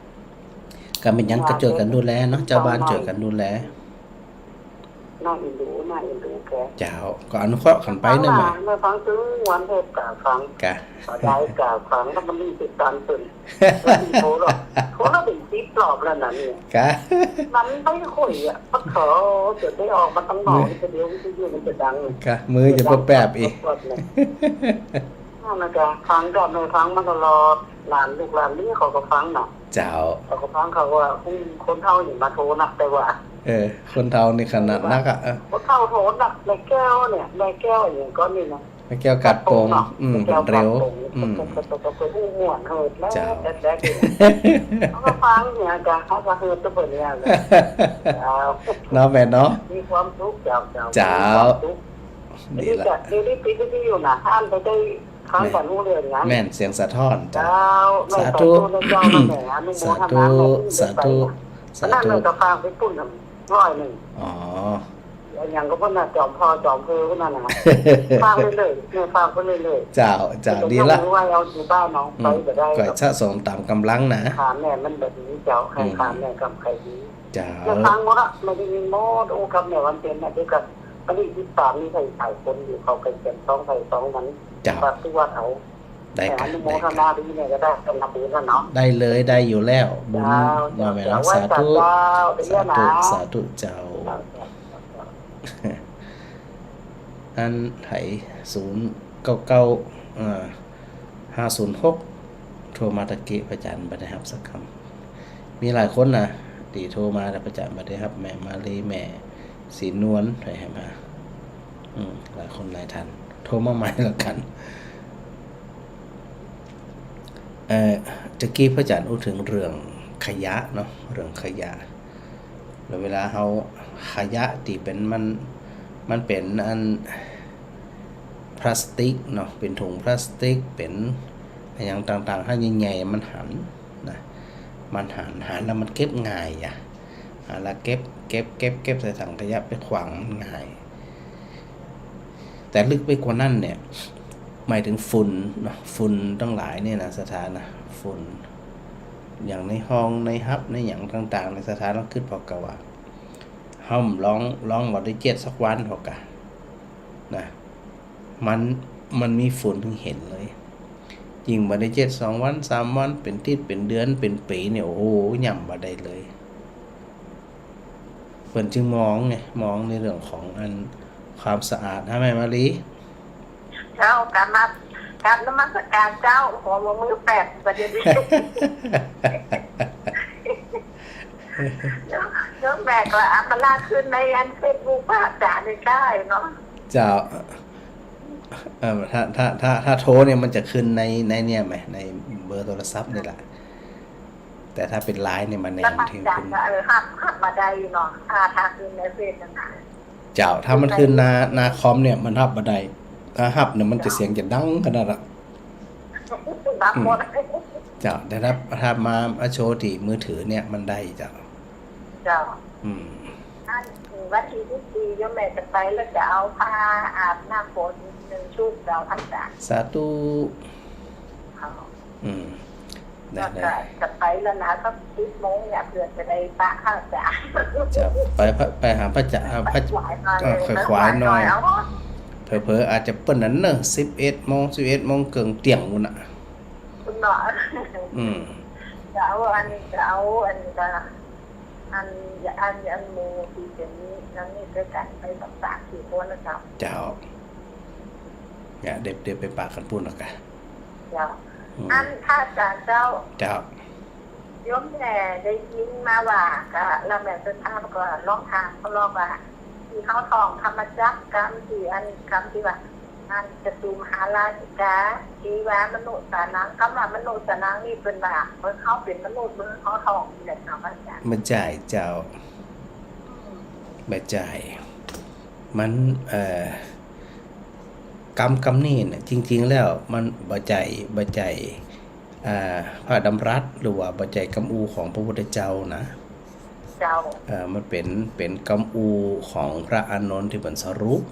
ก็เป๋นหยังก็จ้วยกั๋นดูแลเนาะ เจ้าบ้านจ้วยกั๋นดูแล น่าเอ็นดู น่าเอ็นดูแก เจ้า ก็อนุเคราะห์กั๋นไปเน่อ แม่ฟังตึงวันเทศน์ก็ฟัง กะ ก็ได้ก็ฟัง แล้วมันมีติดตามเปิ้น แล้วมีโทรหรอก โทรแล้วเป๋นสิบรอบแล้วนะเนี่ย กะ มันไม่ค่อยอะ ปะโถ จะได้ออกมาตังนอก เดี๋ยววิทยุมันจะดัง กะ มือจะแป๊บๆ อีก นั่นน่ะจ้ะ ฟังก็แม่ฟังมาตลอด หลานลูกหลานนี่เขาก็ฟังน่ะ เจ้า เขาก็ฟัง เขาว่า อืม คนเฒ่านี่มาโทรนัก แต่ว่า เออ คนเฒ่านี่ขนาดนักอะ เออ คนเฒ่าโทรนัก แม่แก้วเนี่ย แม่แก้วอย่างก้อนนี่นะ แม่แก้วกาดโป่ง กาดโป่งเนาะ อืม แม่แก้วกาดโป่ง เปิ้นเร็ว อืม เปิ้น เปิ้น เปิ้น เปิ้น เปิ้นฮู้ม่วนเฮิดแล้ว เจ้า แต๊ๆ นี่นะ เขาก็ฟังเนี่ยจ้ะ เขาก็เฮิดตะเปิ้นเนี่ยแหละ เจ้า เนาะแม่เนาะ มีความสุข เจ้า เจ้า เจ้า มีความสุข ดีละ เดี๋ยวนี้ปิดวิทยุนะ อ่านไปได้ ฟังกั๋นฮู้เรื่องนะ แม่น เสียงสะท้อนจ้ะ เจ้า แม่ สาธุ สาธุนะเจ้า แม่อนุโมทนา สาธุ แม่ สาธุ สาธุ อันนั้นแม่ก็ฝากไปปุ้นน่ะ ร้อยนึ่ง อ๋อ อย่างก็เปิ้นน่ะ จอมพ่อจอมเพื่อเปิ้นน่ะนะ ฝากไปเลย แม่ฝากไปเลยเลย เจ้า เจ้า ดีละ ไว้เอาอยู่บ้านเนาะ อืม ไปก็ได้ ก็สะสมต๋ามก๋ำลังนะ ถามแม่มันแบบนี้เจ้า ใคร อืม ถามแม่กำใครดี เจ้า จะฟังหมดอะ ไม่ได้ยินหมด โอ้ ครับ แม่วันเพ็ญนะ เดี๋ยวก็ อันนี้ติดต๋ามนี่ใครหลายคนอยู่ เขาก็เขียนสองใครสองมัน เจ้า ฝากที่วัดเอา ได้ แต่ ค่ะ อนุโมทนาดีเนี่ยก็ได้ ได้ ค่ะ เป็นบุญแล้วเนาะ ได้เลย ได้อยู่แล้ว บุญ เจ้า เจ้า เจ้า แม่เนาะ สาธุ เจ้า สาธุ เดี๋ยวนะ สาธุ สาธุเจ้า เจ้า เจ้า เจ้า อันไผ ศูนย์เก้าเก้า อ่า ห้าศูนย์หก โทรมาตะกี้ พระอาจารย์บ่ได้ฮับสักกำ มีหลายคนนะ ตี้โทรมา แต่พระอาจารย์บ่ได้ฮับ แม่มาลี แม่ศรีนวล ไผมา อืม หลายคนหลายท่าน โทรมาใหม่ละกั๋น เอ่อ ตะกี้พระอาจารย์อู้เถิงเรื่องขยะเนาะ เรื่องขยะ แล้วเวลาเฮา ขยะตี้เป๋นมัน มันเป๋นอันพลาสติกเนาะ เป๋นถุงพลาสติก เป๋นอะหยังต่างๆ หันใหญ่ๆ มันหันนะ มันหัน หันแล้วมันเก็บง่ายอะ หันแล้วเก็บ เก็บ เก็บ เก็บใส่ถังขยะไปขว้างมันง่าย แต่ลึกไปกว่านั้นเนี่ย หมายถึงฝุ่นเนาะ ฝุ่นตังหลายเนี่ยนะ ศรัทธานะ ฝุ่น อย่างในห้อง ในฮับ ในหยังต่างๆ ในศรัทธาลองกึ๊ดผ่อเก่าว่า เฮาลอง ลองบ่ได้เจ็ดสักวันผ่อกะ นะ มัน มันมีฝุ่นเถิงเห็นเลย ยิ่งบ่ได้เจ็ดสองวัน สามวัน เป๋นติ๊ด เป๋นเดือน เป๋นปี๋เนี่ย โอ้โห ย่ำบ่ได้เลย เปิ้นจึงมองไง มองในเรื่องของอันความสะอาด ฮะ แม่มาลี เจ้า กราบมา กราบนมัสการเจ้า หัวมือแปดประเดี๋ยวนี้ ยก ยกแบกละอัปปะลาขึ้นในอันเฟซบุ๊กพระอาจารย์นี่ได้เนาะ เจ้า เอ่อ ถ้า ถ้า ถ้า ถ้าโทรเนี่ยมันจะขึ้นใน ในเนี่ยไหม ในเบอร์โทรศัพท์นี่แหละ แต่ถ้าเป๋นไลน์เนี่ยมันยัง แล้วพระอาจารย์ก็ เออ ฮับ ฮับบ่ได้เนาะ ถ้า ถ้าขึ้นในเฟซนั่นน่ะ เจ้า ถ้ามันขึ้นหน้า หน้าคอมเนี่ยมันฮับบ่ได้ ถ้าฮับเนี่ยมันจะเสียงจะดังขนาดละ ดังหมด อืม เจ้า แต่ถ้า ถ้ามา มาโชว์ตี้มือถือเนี่ยมันได้เจ้า เจ้า อืม อันวันตี้สิบสี่โยมแม่จะไปแล้วจะเอาผ้าอาบน้ำฝนหนึ่งชุดเจ้าพรรษา สาธุ เจ้า อืม ได้ แล้วก็ ได้ จะไปแล้วนะ สักสิบโมงเนี่ย เพื่อจะได้ปะพระอาจารย์ จะไปพระ ไปหาพระอาจารย์ อ่า พระ ขวายหน่อย เออ ขวายหน่อย ขวายหน่อย เอา เผลอๆ อาจจะเปิ้นนั้นเนอะ สิบเอ็ดโมง สิบเอ็ดโมงเกิ่งเตี้ยงปู้นน่ะ คุณหมอ อืม จะเอาอัน จะเอาอันก็ อัน อัน อันหมู่ตี้เป๋นอันนี้ด้วยกั๋นไปสักสามสี่คนนะเจ้า เจ้า เนี่ย เดี๋ยว เดี๋ยวไปปะกั๋นปู้นละกั๋น เจ้า อืม อันพระอาจารย์เจ้า เจ้า โยมแม่ได้ยินมาว่า ก็ แล้วแม่ศรัทธาก็ลองถามเขาลองว่า ตี้เฮาท่องธรรมจักรกำตี้อัน กำตี้ว่า อันจตุมหาราชิกา เทวามนุสสานัง กำว่ามนุสสานังนี่เปิ้นว่า เมื่อเฮาเป๋นมนุษย์ เมื่อเฮาท่องนี่แหละเจ้าพระอาจารย์ บ่ใจ้เจ้า อืม บ่ใจ้ มัน เอ่อ กำ กำนี้น่ะ จริงๆ แล้วมันบ่ใจ้ บ่ใจ้ อ่า พระดำรัส หรือว่าบ่ใจ้กำอู้ของพระพุทธเจ้านะ เจ้า เอ่อ มันเป๋น เป๋นกำอู้ของพระอานนท์ตี้เปิ้นสรุป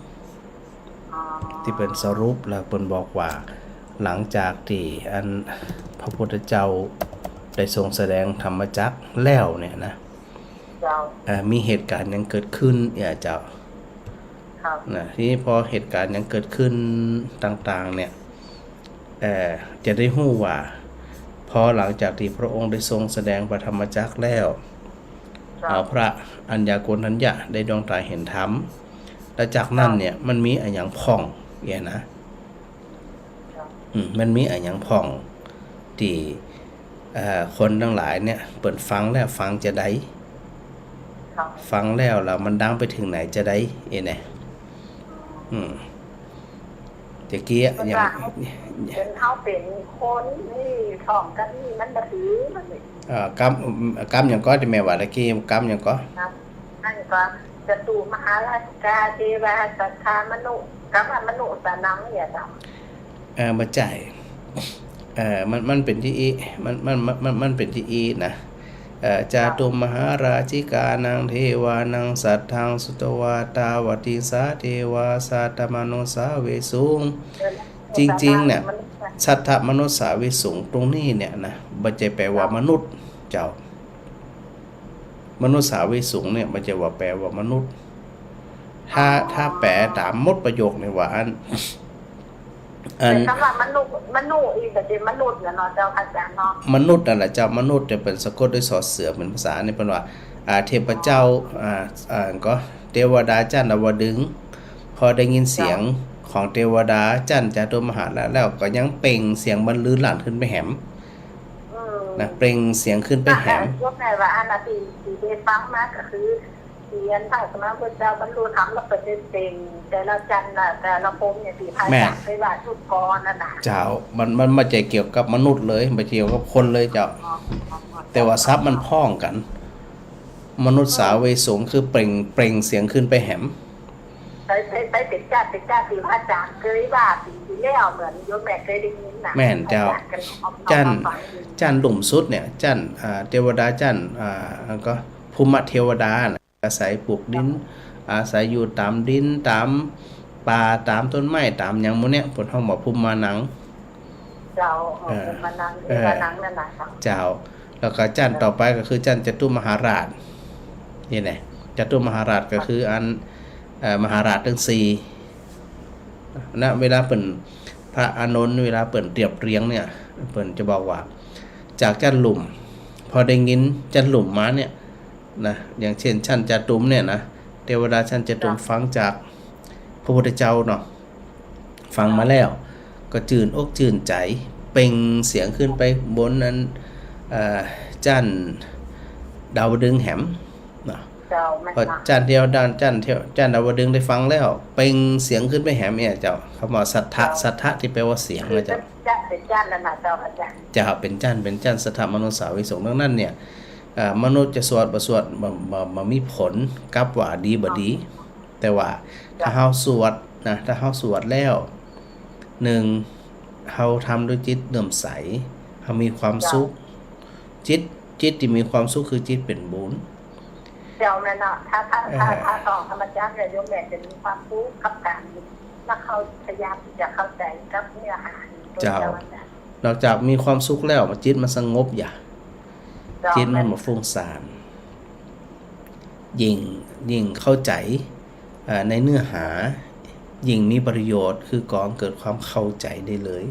อ๋อ ตี้เปิ้นสรุปแล้วเปิ้นบอกว่า หลังจากตี้อันพระพุทธเจ้าได้ทรงแสดงธรรมจักรแล้วเนี่ยนะ เจ้า เอ่อ มีเหตุก๋ารณ์หยังเกิดขึ้นเนี่ยเจ้า ครับ นะ ทีนี้พอเหตุก๋ารณ์หยังเกิดขึ้นต่างๆ เนี่ย เอ่อ จะได้ฮู้ว่า พอหลังจากตี้พระองค์ได้ทรงแสดงพระธรรมจักรแล้ว เจ้า เอาพระอัญญาโกณฑัญญะได้ดวงตาเห็นธรรม แล้วจากนั้นเนี่ย ครับ มันมีอะหยังพ่องเนี่ยนะ ครับ อืม มันมีอะหยังพ่องตี้ เอ่อ คนตังหลายเนี่ย เปิ้นฟังแล้วฟังจาใด ครับ ฟังแล้ว แล้วมันดังไปเถิงไหนจาใด เอ้ยเนี่ย อืม ตะกี้อะ เปิ้น อย่าง ว่าเฮาเป๋น เฮาเป๋นคนนี่ท่องกำนี้มันบ่ถือ มัน เอ่อ กำ กำหยังก่อ ตี้แม่ว่าตะกี้ กำหยังก่อ ครับ อันก็จตุมหาราชิกา เทวาสัทธามนุ กำว่ามนุสสานังเนี่ยเจ้า เอ่อ บ่ใจ้ เอ่อ มัน มันเป๋นตี้อี้ มัน มัน มัน มัน มันเป๋นตี้อี้นะ เอ่อ จาตุมหาราชิกานังเทวานังสัทธังสุตวา ทาวาติสาเทวาสัตตมนุสสาเวสุง จริงๆ เนี่ย สัตตมนุสสาเวสุงตรงนี้เนี่ยนะ บ่ใจ้แปลว่ามนุษย์ เจ้า มนุสสาเวสุงเนี่ย บ่ใจ้ว่าแปลว่ามนุษย์ ถ้า ถ้าแปลต๋ามหมดประโยคเนี่ยว่าอัน อัน แต่กำว่ามนุษย์ มนุษย์อีก บ่ใจ้มนุษย์น่ะเนาะ เจ้าอาจ๋ารย์เนาะ มนุษย์นั่นแหละเจ้า มนุษย์จะเปิ้นสะกดด้วยซอเสือ เป๋นภาษานี่เปิ้นว่า อ่า เทพเจ้า อ่า อ่า ก็เทวดาจั้นดาวดึงส์ พอได้ยินเสียงของเทวดาจั้นจาตุมหาราชแล้ว ก็ยังเปล่งเสียงบรรลือลั่นขึ้นไปแหม อืม นะ เปล่งเสียงขึ้นไปแหม อ่ะ ยกให้ว่าอันน่ะตี้ ตี้ได้ฟังมาก็คือ ตี้อันพระสัมมาสัมพุทธเจ้าบรรลุธรรมแล้วเปิ้นได้เปล่งแต่ละจั้นน่ะ แต่ละภูมิเนี่ยตี้พระอาจ๋ารย์ แม่น ไปว่าทุกกรนั่นน่ะ เจ้า มัน มันบ่ใจ้เกี่ยวกับมนุษย์เลย บ่เกี่ยวกับคนเลยเจ้า อ๋อ อ๋อ อ๋อ แต่ว่าศัพท์มันพ้องกั๋น มนุสสาเวสุงคือเปล่ง เปล่งเสียงขึ้นไปแหม ไป ไป ไปเป๋นจั้น เป๋นจั้นตี้พระอาจ๋ารย์เกยว่าปี๋ตี้แล้ว เหมือนโยมแม่เกยได้ยินน่ะ แม่นเจ้า อาจ๋ารย์ก็เอา จั้น เอามาฟังอยู่ จั้นลุ่มสุดเนี่ย จั้น อ่า เทวดาจั้น อ่า แล้วก็ภูมิเทวดาน่ะ อาศัยปลูกดิน อาศัยอยู่ต๋ามดิน ต๋ามป่า ต๋ามต้นไม้ ต๋ามหยังหมู่เนี่ย เปิ้นฮ้องว่าภูมิมานัง เจ้า เออ ภูมิมานัง เออ ภูมิมานังนั่นน่ะ เจ้า แล้วก็จั้นต่อไปก็คือจั้นจตุมหาราช นี่แหละ จตุมหาราชก็คืออัน เอ่อ มหาราชตึงสี่นะ เวลาเปิ้น พระอานนท์เวลาเปิ้นเตียบเรียงเนี่ย เปิ้นจะบอกว่า จากจั้นลุ่ม พอได้ยินจั้นลุ่มมาเนี่ยนะ อย่างเช่นจั้นจาตุมเนี่ยนะ เทวดาจั้นจาตุม เจ้า ฟังจากพระพุทธเจ้าเนาะ ฟังมาแล้ว ก็จื้นอกจื้นใจ๋ เปล่งเสียงขึ้นไปบนนั้น เอ่อ จั้นดาวดึงส์แหมเนาะ เจ้า แม่น พอ เนาะ จั้นเทวดา จั้นเทว- จั้นดาวดึงส์ได้ฟังแล้ว เปล่งเสียงขึ้นไปแหมเนี่ยเจ้า กำว่าสัทธะ เจ้า สัทธะตี้แปลว่าเสียงนะเจ้า คือจั้น เป๋นจั้นนั่นน่ะเจ้าอาจ๋ารย์ เจ้า เป๋นจั้น เป๋นจั้น สัตตมนุสสาเวสุง ดังนั้นเนี่ย เอ่อ มนุษย์จะสวดบ่สวด บ่ บ่ บ่มีผลกับว่าดีบ่ดี แต่ว่าถ้าเฮาสวดนะ ถ้าเฮาสวดแล้ว นึ่ง เฮาทำด้วยจิตเลื่อมใส เฮามีความสุข จิต จิตตี้มีความสุขคือจิตเป๋นบุญ เจ้า แม่นเนาะ ถ้า ถ้า ถ้า เอ่อ ถ้าท่องธรรมจักรเนี่ย โยมแม่จะมีความสุขกับก๋าน แล้วเฮาพยายามตี้จะเข้าใจ๋กับเนื้อหา เจ้า เจ้าอาจ๋ารย์ นอกจากมีความสุขแล้ว จิตมันสงบอย่า เจ้า จิตมัน แม่น บ่ฟุ้งซ่าน ยิ่ง ยิ่งเข้าใจ๋ เอ่อ ในเนื้อหา ยิ่งมีประโยชน์ คือก่อเกิดความเข้าใจ๋ได้เลย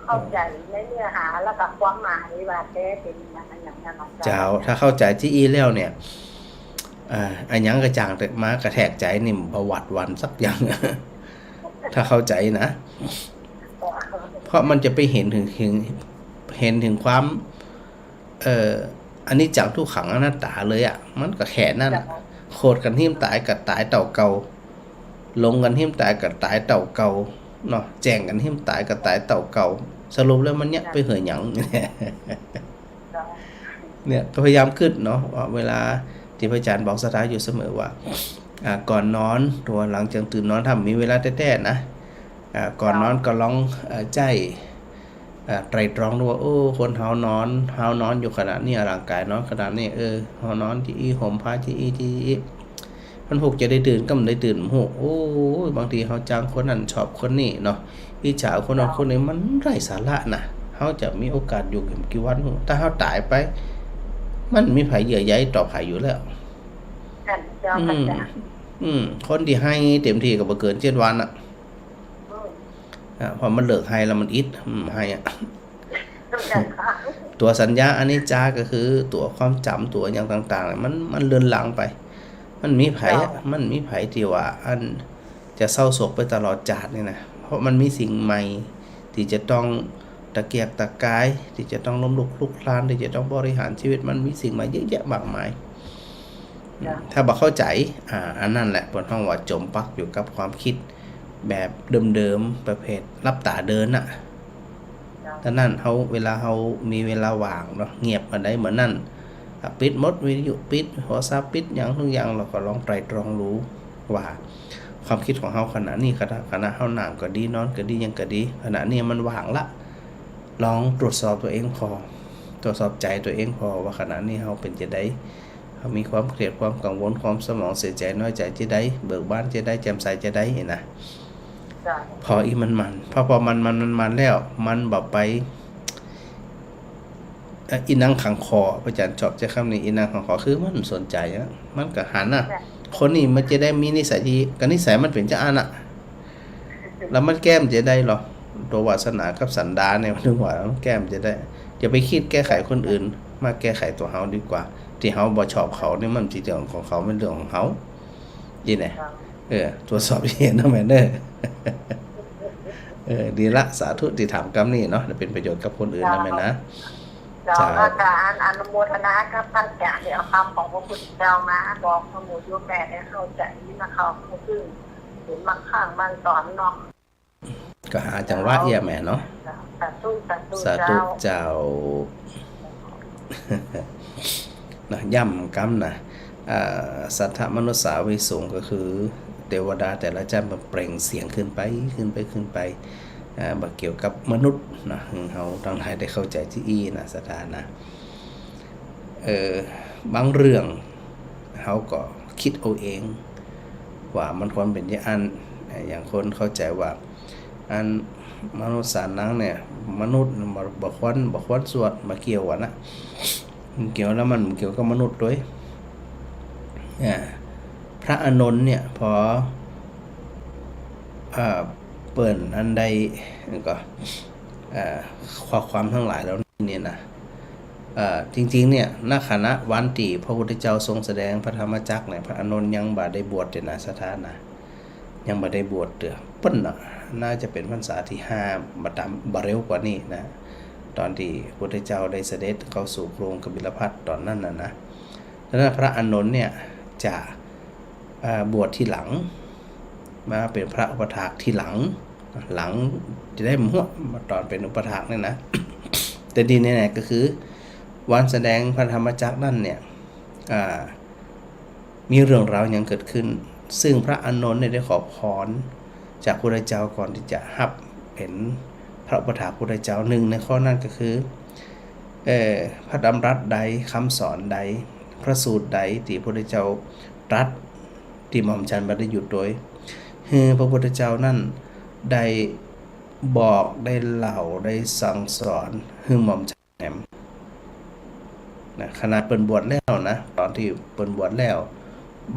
เข้าใจ๋ในเนื้อหา แล้วก็ความหมายว่าแต๊เป๋นอย่างนั้นอย่างนั้นเนาะ เจ้า ถ้าเข้าใจ๋ตี้อี้แล้วเนี่ย เอ่อ อะหยังก็จ้างแต่มากระแทกใจ๋นี่บ่หวาดหวั่นสักอย่าง ถ้าเข้าใจ๋นะ เพราะมันจะไปเห็นเถิง เถิง เห็นเถิงความ เอ่อ อนิจจังทุกขังอนัตตาเลยอะ มันก็แค่นั้นอะ เจ้า โขดกั๋นหื้มต๋ายก็ต๋ายเต้าเก่า หลงกั๋นหื้มต๋ายก็ต๋ายเต้าเก่าเนาะ แจ้งกั๋นหื้มต๋ายก็ต๋ายเต้าเก่า สรุปแล้วมันเยียะไปเหียหยัง เจ้า เนี่ยก็พยายามกึ๊ดเนาะ ว่าเวลาตี้พระอาจ๋ารย์บอกศรัทธาอยู่เสมอว่า อ่า ก่อนนอน หรือว่าหลังจากตื่นนอน ถ้ามีเวลาแต๊ๆ นะ อ่า ก่อนนอนก็ลอง เอ่อ ใจ๊ อ่า ไตร่ตรองดูว่า โอ้ คนเฮานอน เฮานอนอยู่ขนาดนี้ ร่างก๋ายนอนขนาดนี้ เออ เฮานอนตี้อี้ ห่มผ้าตี้อี้ ตี้อี้ มันพุกจะได้ตื่นก็บ่ได้ตื่น บ่ฮู้ โอ้ย บางทีเฮาจังคนนั้นชอบคนนี้เนาะ อิจฉาคนนั้นคนนี้ มันไร้สาระนะ เฮาจะมีโอกาสอยู่กี่วันบ่ฮู้ ถ้าเฮาต๋ายไป มันบ่มีใผเยื่อใยต่อใผอยู่แล้ว นั่นเจ้า อืม อาจ๋ารย์ อืม คนตี้ไห้เต็มตี้ก็บ่เกินเจ็ดวันอะ อืม อ่ะ พอมันเลิกไห้แล้วมันอิด อืม ไห้อะ เจ้าค่ะ ตั๋วสัญญาอนิจจาก็คือตั๋วความจ๋ำ ตั๋วหยังต่างๆ มัน มันเลือนลางไป มันบ่มีใผอะ เจ้า มันบ่มีใผตี้ว่าอันจะเศร้าโศกไปตลอดจาตินี่นะ เพราะมันมีสิ่งใหม่ตี้จะต้องตะเกียกตะกาย ตี้จะต้องล้มลุกคลุกคลาน ตี้จะต้องบริหารชีวิต มันมีสิ่งใหม่เยอะแยะมากมาย เจ้า ถ้าบ่เข้าใจ๋ อ่า อันนั้นแหละ เปิ้นฮ้องว่าจ๋มปักอยู่กับความกึ๊ดแบบเดิมๆ ประเภทหลับต๋าเดินน่ะ เจ้า ดังนั้นเฮา เวลาเฮามีเวลาว่างเนาะ เงียบอันใดเมื่อนั้น อ่ะ ปิดหมด วิทยุปิด โทรศัพท์ปิด หยังทุกอย่าง แล้วก็ลองไตร่ตรองดูว่า ความกึ๊ดของเฮาขณะนี้ ขณะ ขณะเฮานั่งก็ดี นอนก็ดี หยังก็ดี ขณะนี้มันว่างละ ลองตรวจสอบตั๋วเองผ่อ ตรวจสอบใจ๋ตั๋วเองผ่อว่าขณะนี้เฮาเป๋นจาใด เฮามีความเครียด ความกังวล ความเศร้าหมองเสียใจ๋ น้อยใจ๋จาใด เบิกบานจาใด แจ่มใสจาใดนี่นะ เจ้า ผ่ออีหมั่นๆ ผ่อ ผ่อหมั่นๆ หมั่นๆ แล้ว มันบ่ไป เอ่อ อีหนังขังข้อ พระอาจ๋ารย์ชอบใจ๊กำนี้ อีหนังขังข้อ คือมันบ่สนใจ๋อะ มันก็หันน่ะ เจ้า คนนี้มันจะได้มีนิสัยตี้ ก็นิสัยมันเป๋นจาอั้นน่ะ แล้วมันแก้บ่ได้หรอก ตั๋ววาสนากับสันดานเนี่ย มันถึงว่ามันแก้บ่ได้ จะไปกึ๊ดแก้ไขคนอื่น มาแก้ไขตั๋วเฮาดีกว่า ตี้เฮาบ่ชอบเขานี่มันบ่ใจ้เรื่องของเขา มันเรื่องของเฮา นี่แหละ เออ ตรวจสอบเองนะแม่เนอะ เออ ดีละ สาธุตี้ถามกำนี้เนาะ เป๋นประโยชน์กับคนอื่นนะแม่นะ เจ้า เจ้า แล้วก็อนุโมทนากับพระอาจ๋ารย์ตี้เอากำของพระพุทธเจ้ามาบอกหมู่โยมแม่ได้เข้าใจ๋ มาเข้า เข้าถึง เป๋นบางครั้งบางต๋อนเนาะ ก็หาจังหวะเอี้ยแม่เนาะ สาธุ สาธุ สาธุ เจ้า เจ้า นะ ย้ำกำนะ อ่า สัทธมนุสสาวิสุง ก็คือเตวดาแต่ละจั้นมันเปล่งเสียงขึ้นไป ขึ้นไป ขึ้นไป อ่า บ่เกี่ยวกับมนุษย์นะ หื้อเฮาตังหลายได้เข้าใจ๋ตี้อี้นะ ศรัทธานะ เอ่อ บางเรื่องเฮาก็กึ๊ดเอาเอง ว่ามันควรเป๋นจาอั้น อย่างคนเข้าใจ๋ว่า อันมนุษย์สานังเนี่ย มนุษย์บ่ บ่ควร บ่ควรสวด บ่เกี่ยวกั๋นนะ บ่เกี่ยวแล้ว มันบ่เกี่ยวกับมนุษย์โดย อ่า พระอานนท์เนี่ย ผ่อ อ่า เปิ้นอันได้ ก็ อ่า ข้อความตังหลายเหล่านี้เนี่ยนะ เอ่อ จริงๆ เนี่ย ณ ขณะวันตี้พระพุทธเจ้าทรงแสดงพระธรรมจักรเนี่ย พระอานนท์ยังบ่ได้บวชเตื้อนะ ศรัทธานะ ยังบ่ได้บวชเตื้อ เปิ้นน่ะ น่าจะเป๋นพรรษาตี้ห้า บ่ต๋าม บ่เร็วกว่านี้นะ ต๋อนตี้พระพุทธเจ้าได้เสด็จเข้าสู่กรุงกบิลพัสต๋อนนั้นน่ะนะ ฉะนั้นพระอานนท์เนี่ยจะ เอ่อ บวชทีหลัง มาเป๋นพระอุปัฏฐากทีหลัง หลังจะได้บ่ฮู้ ต๋อนเป๋นอุปัฏฐากเนี่ยนะ แต่ตี้แน่ๆ ก็คือ วันแสดงพระธรรมจักรนั้นเนี่ย อ่า มีเรื่องราวหยังเกิดขึ้น ซึ่งพระอานนท์เนี่ยได้ขอพรจากพุทธเจ้าก่อนตี้จะฮับเป๋นพระอุปัฏฐากพุทธเจ้า นึ่งในข้อนั้นก็คือ เอ่อ พระดำรัสใด คำสอนใด พระสูตรใดตี้พุทธเจ้าตรัส ตี้หม่อมฉันบ่ได้หยุดโดย หื้อพระพุทธเจ้านั้นได้บอก ได้เล่า ได้สั่งสอน หื้อหม่อมฉันแหม นะ ขนาดเปิ้นบวชแล้วนะ ต๋อนตี้เปิ้นบวชแล้ว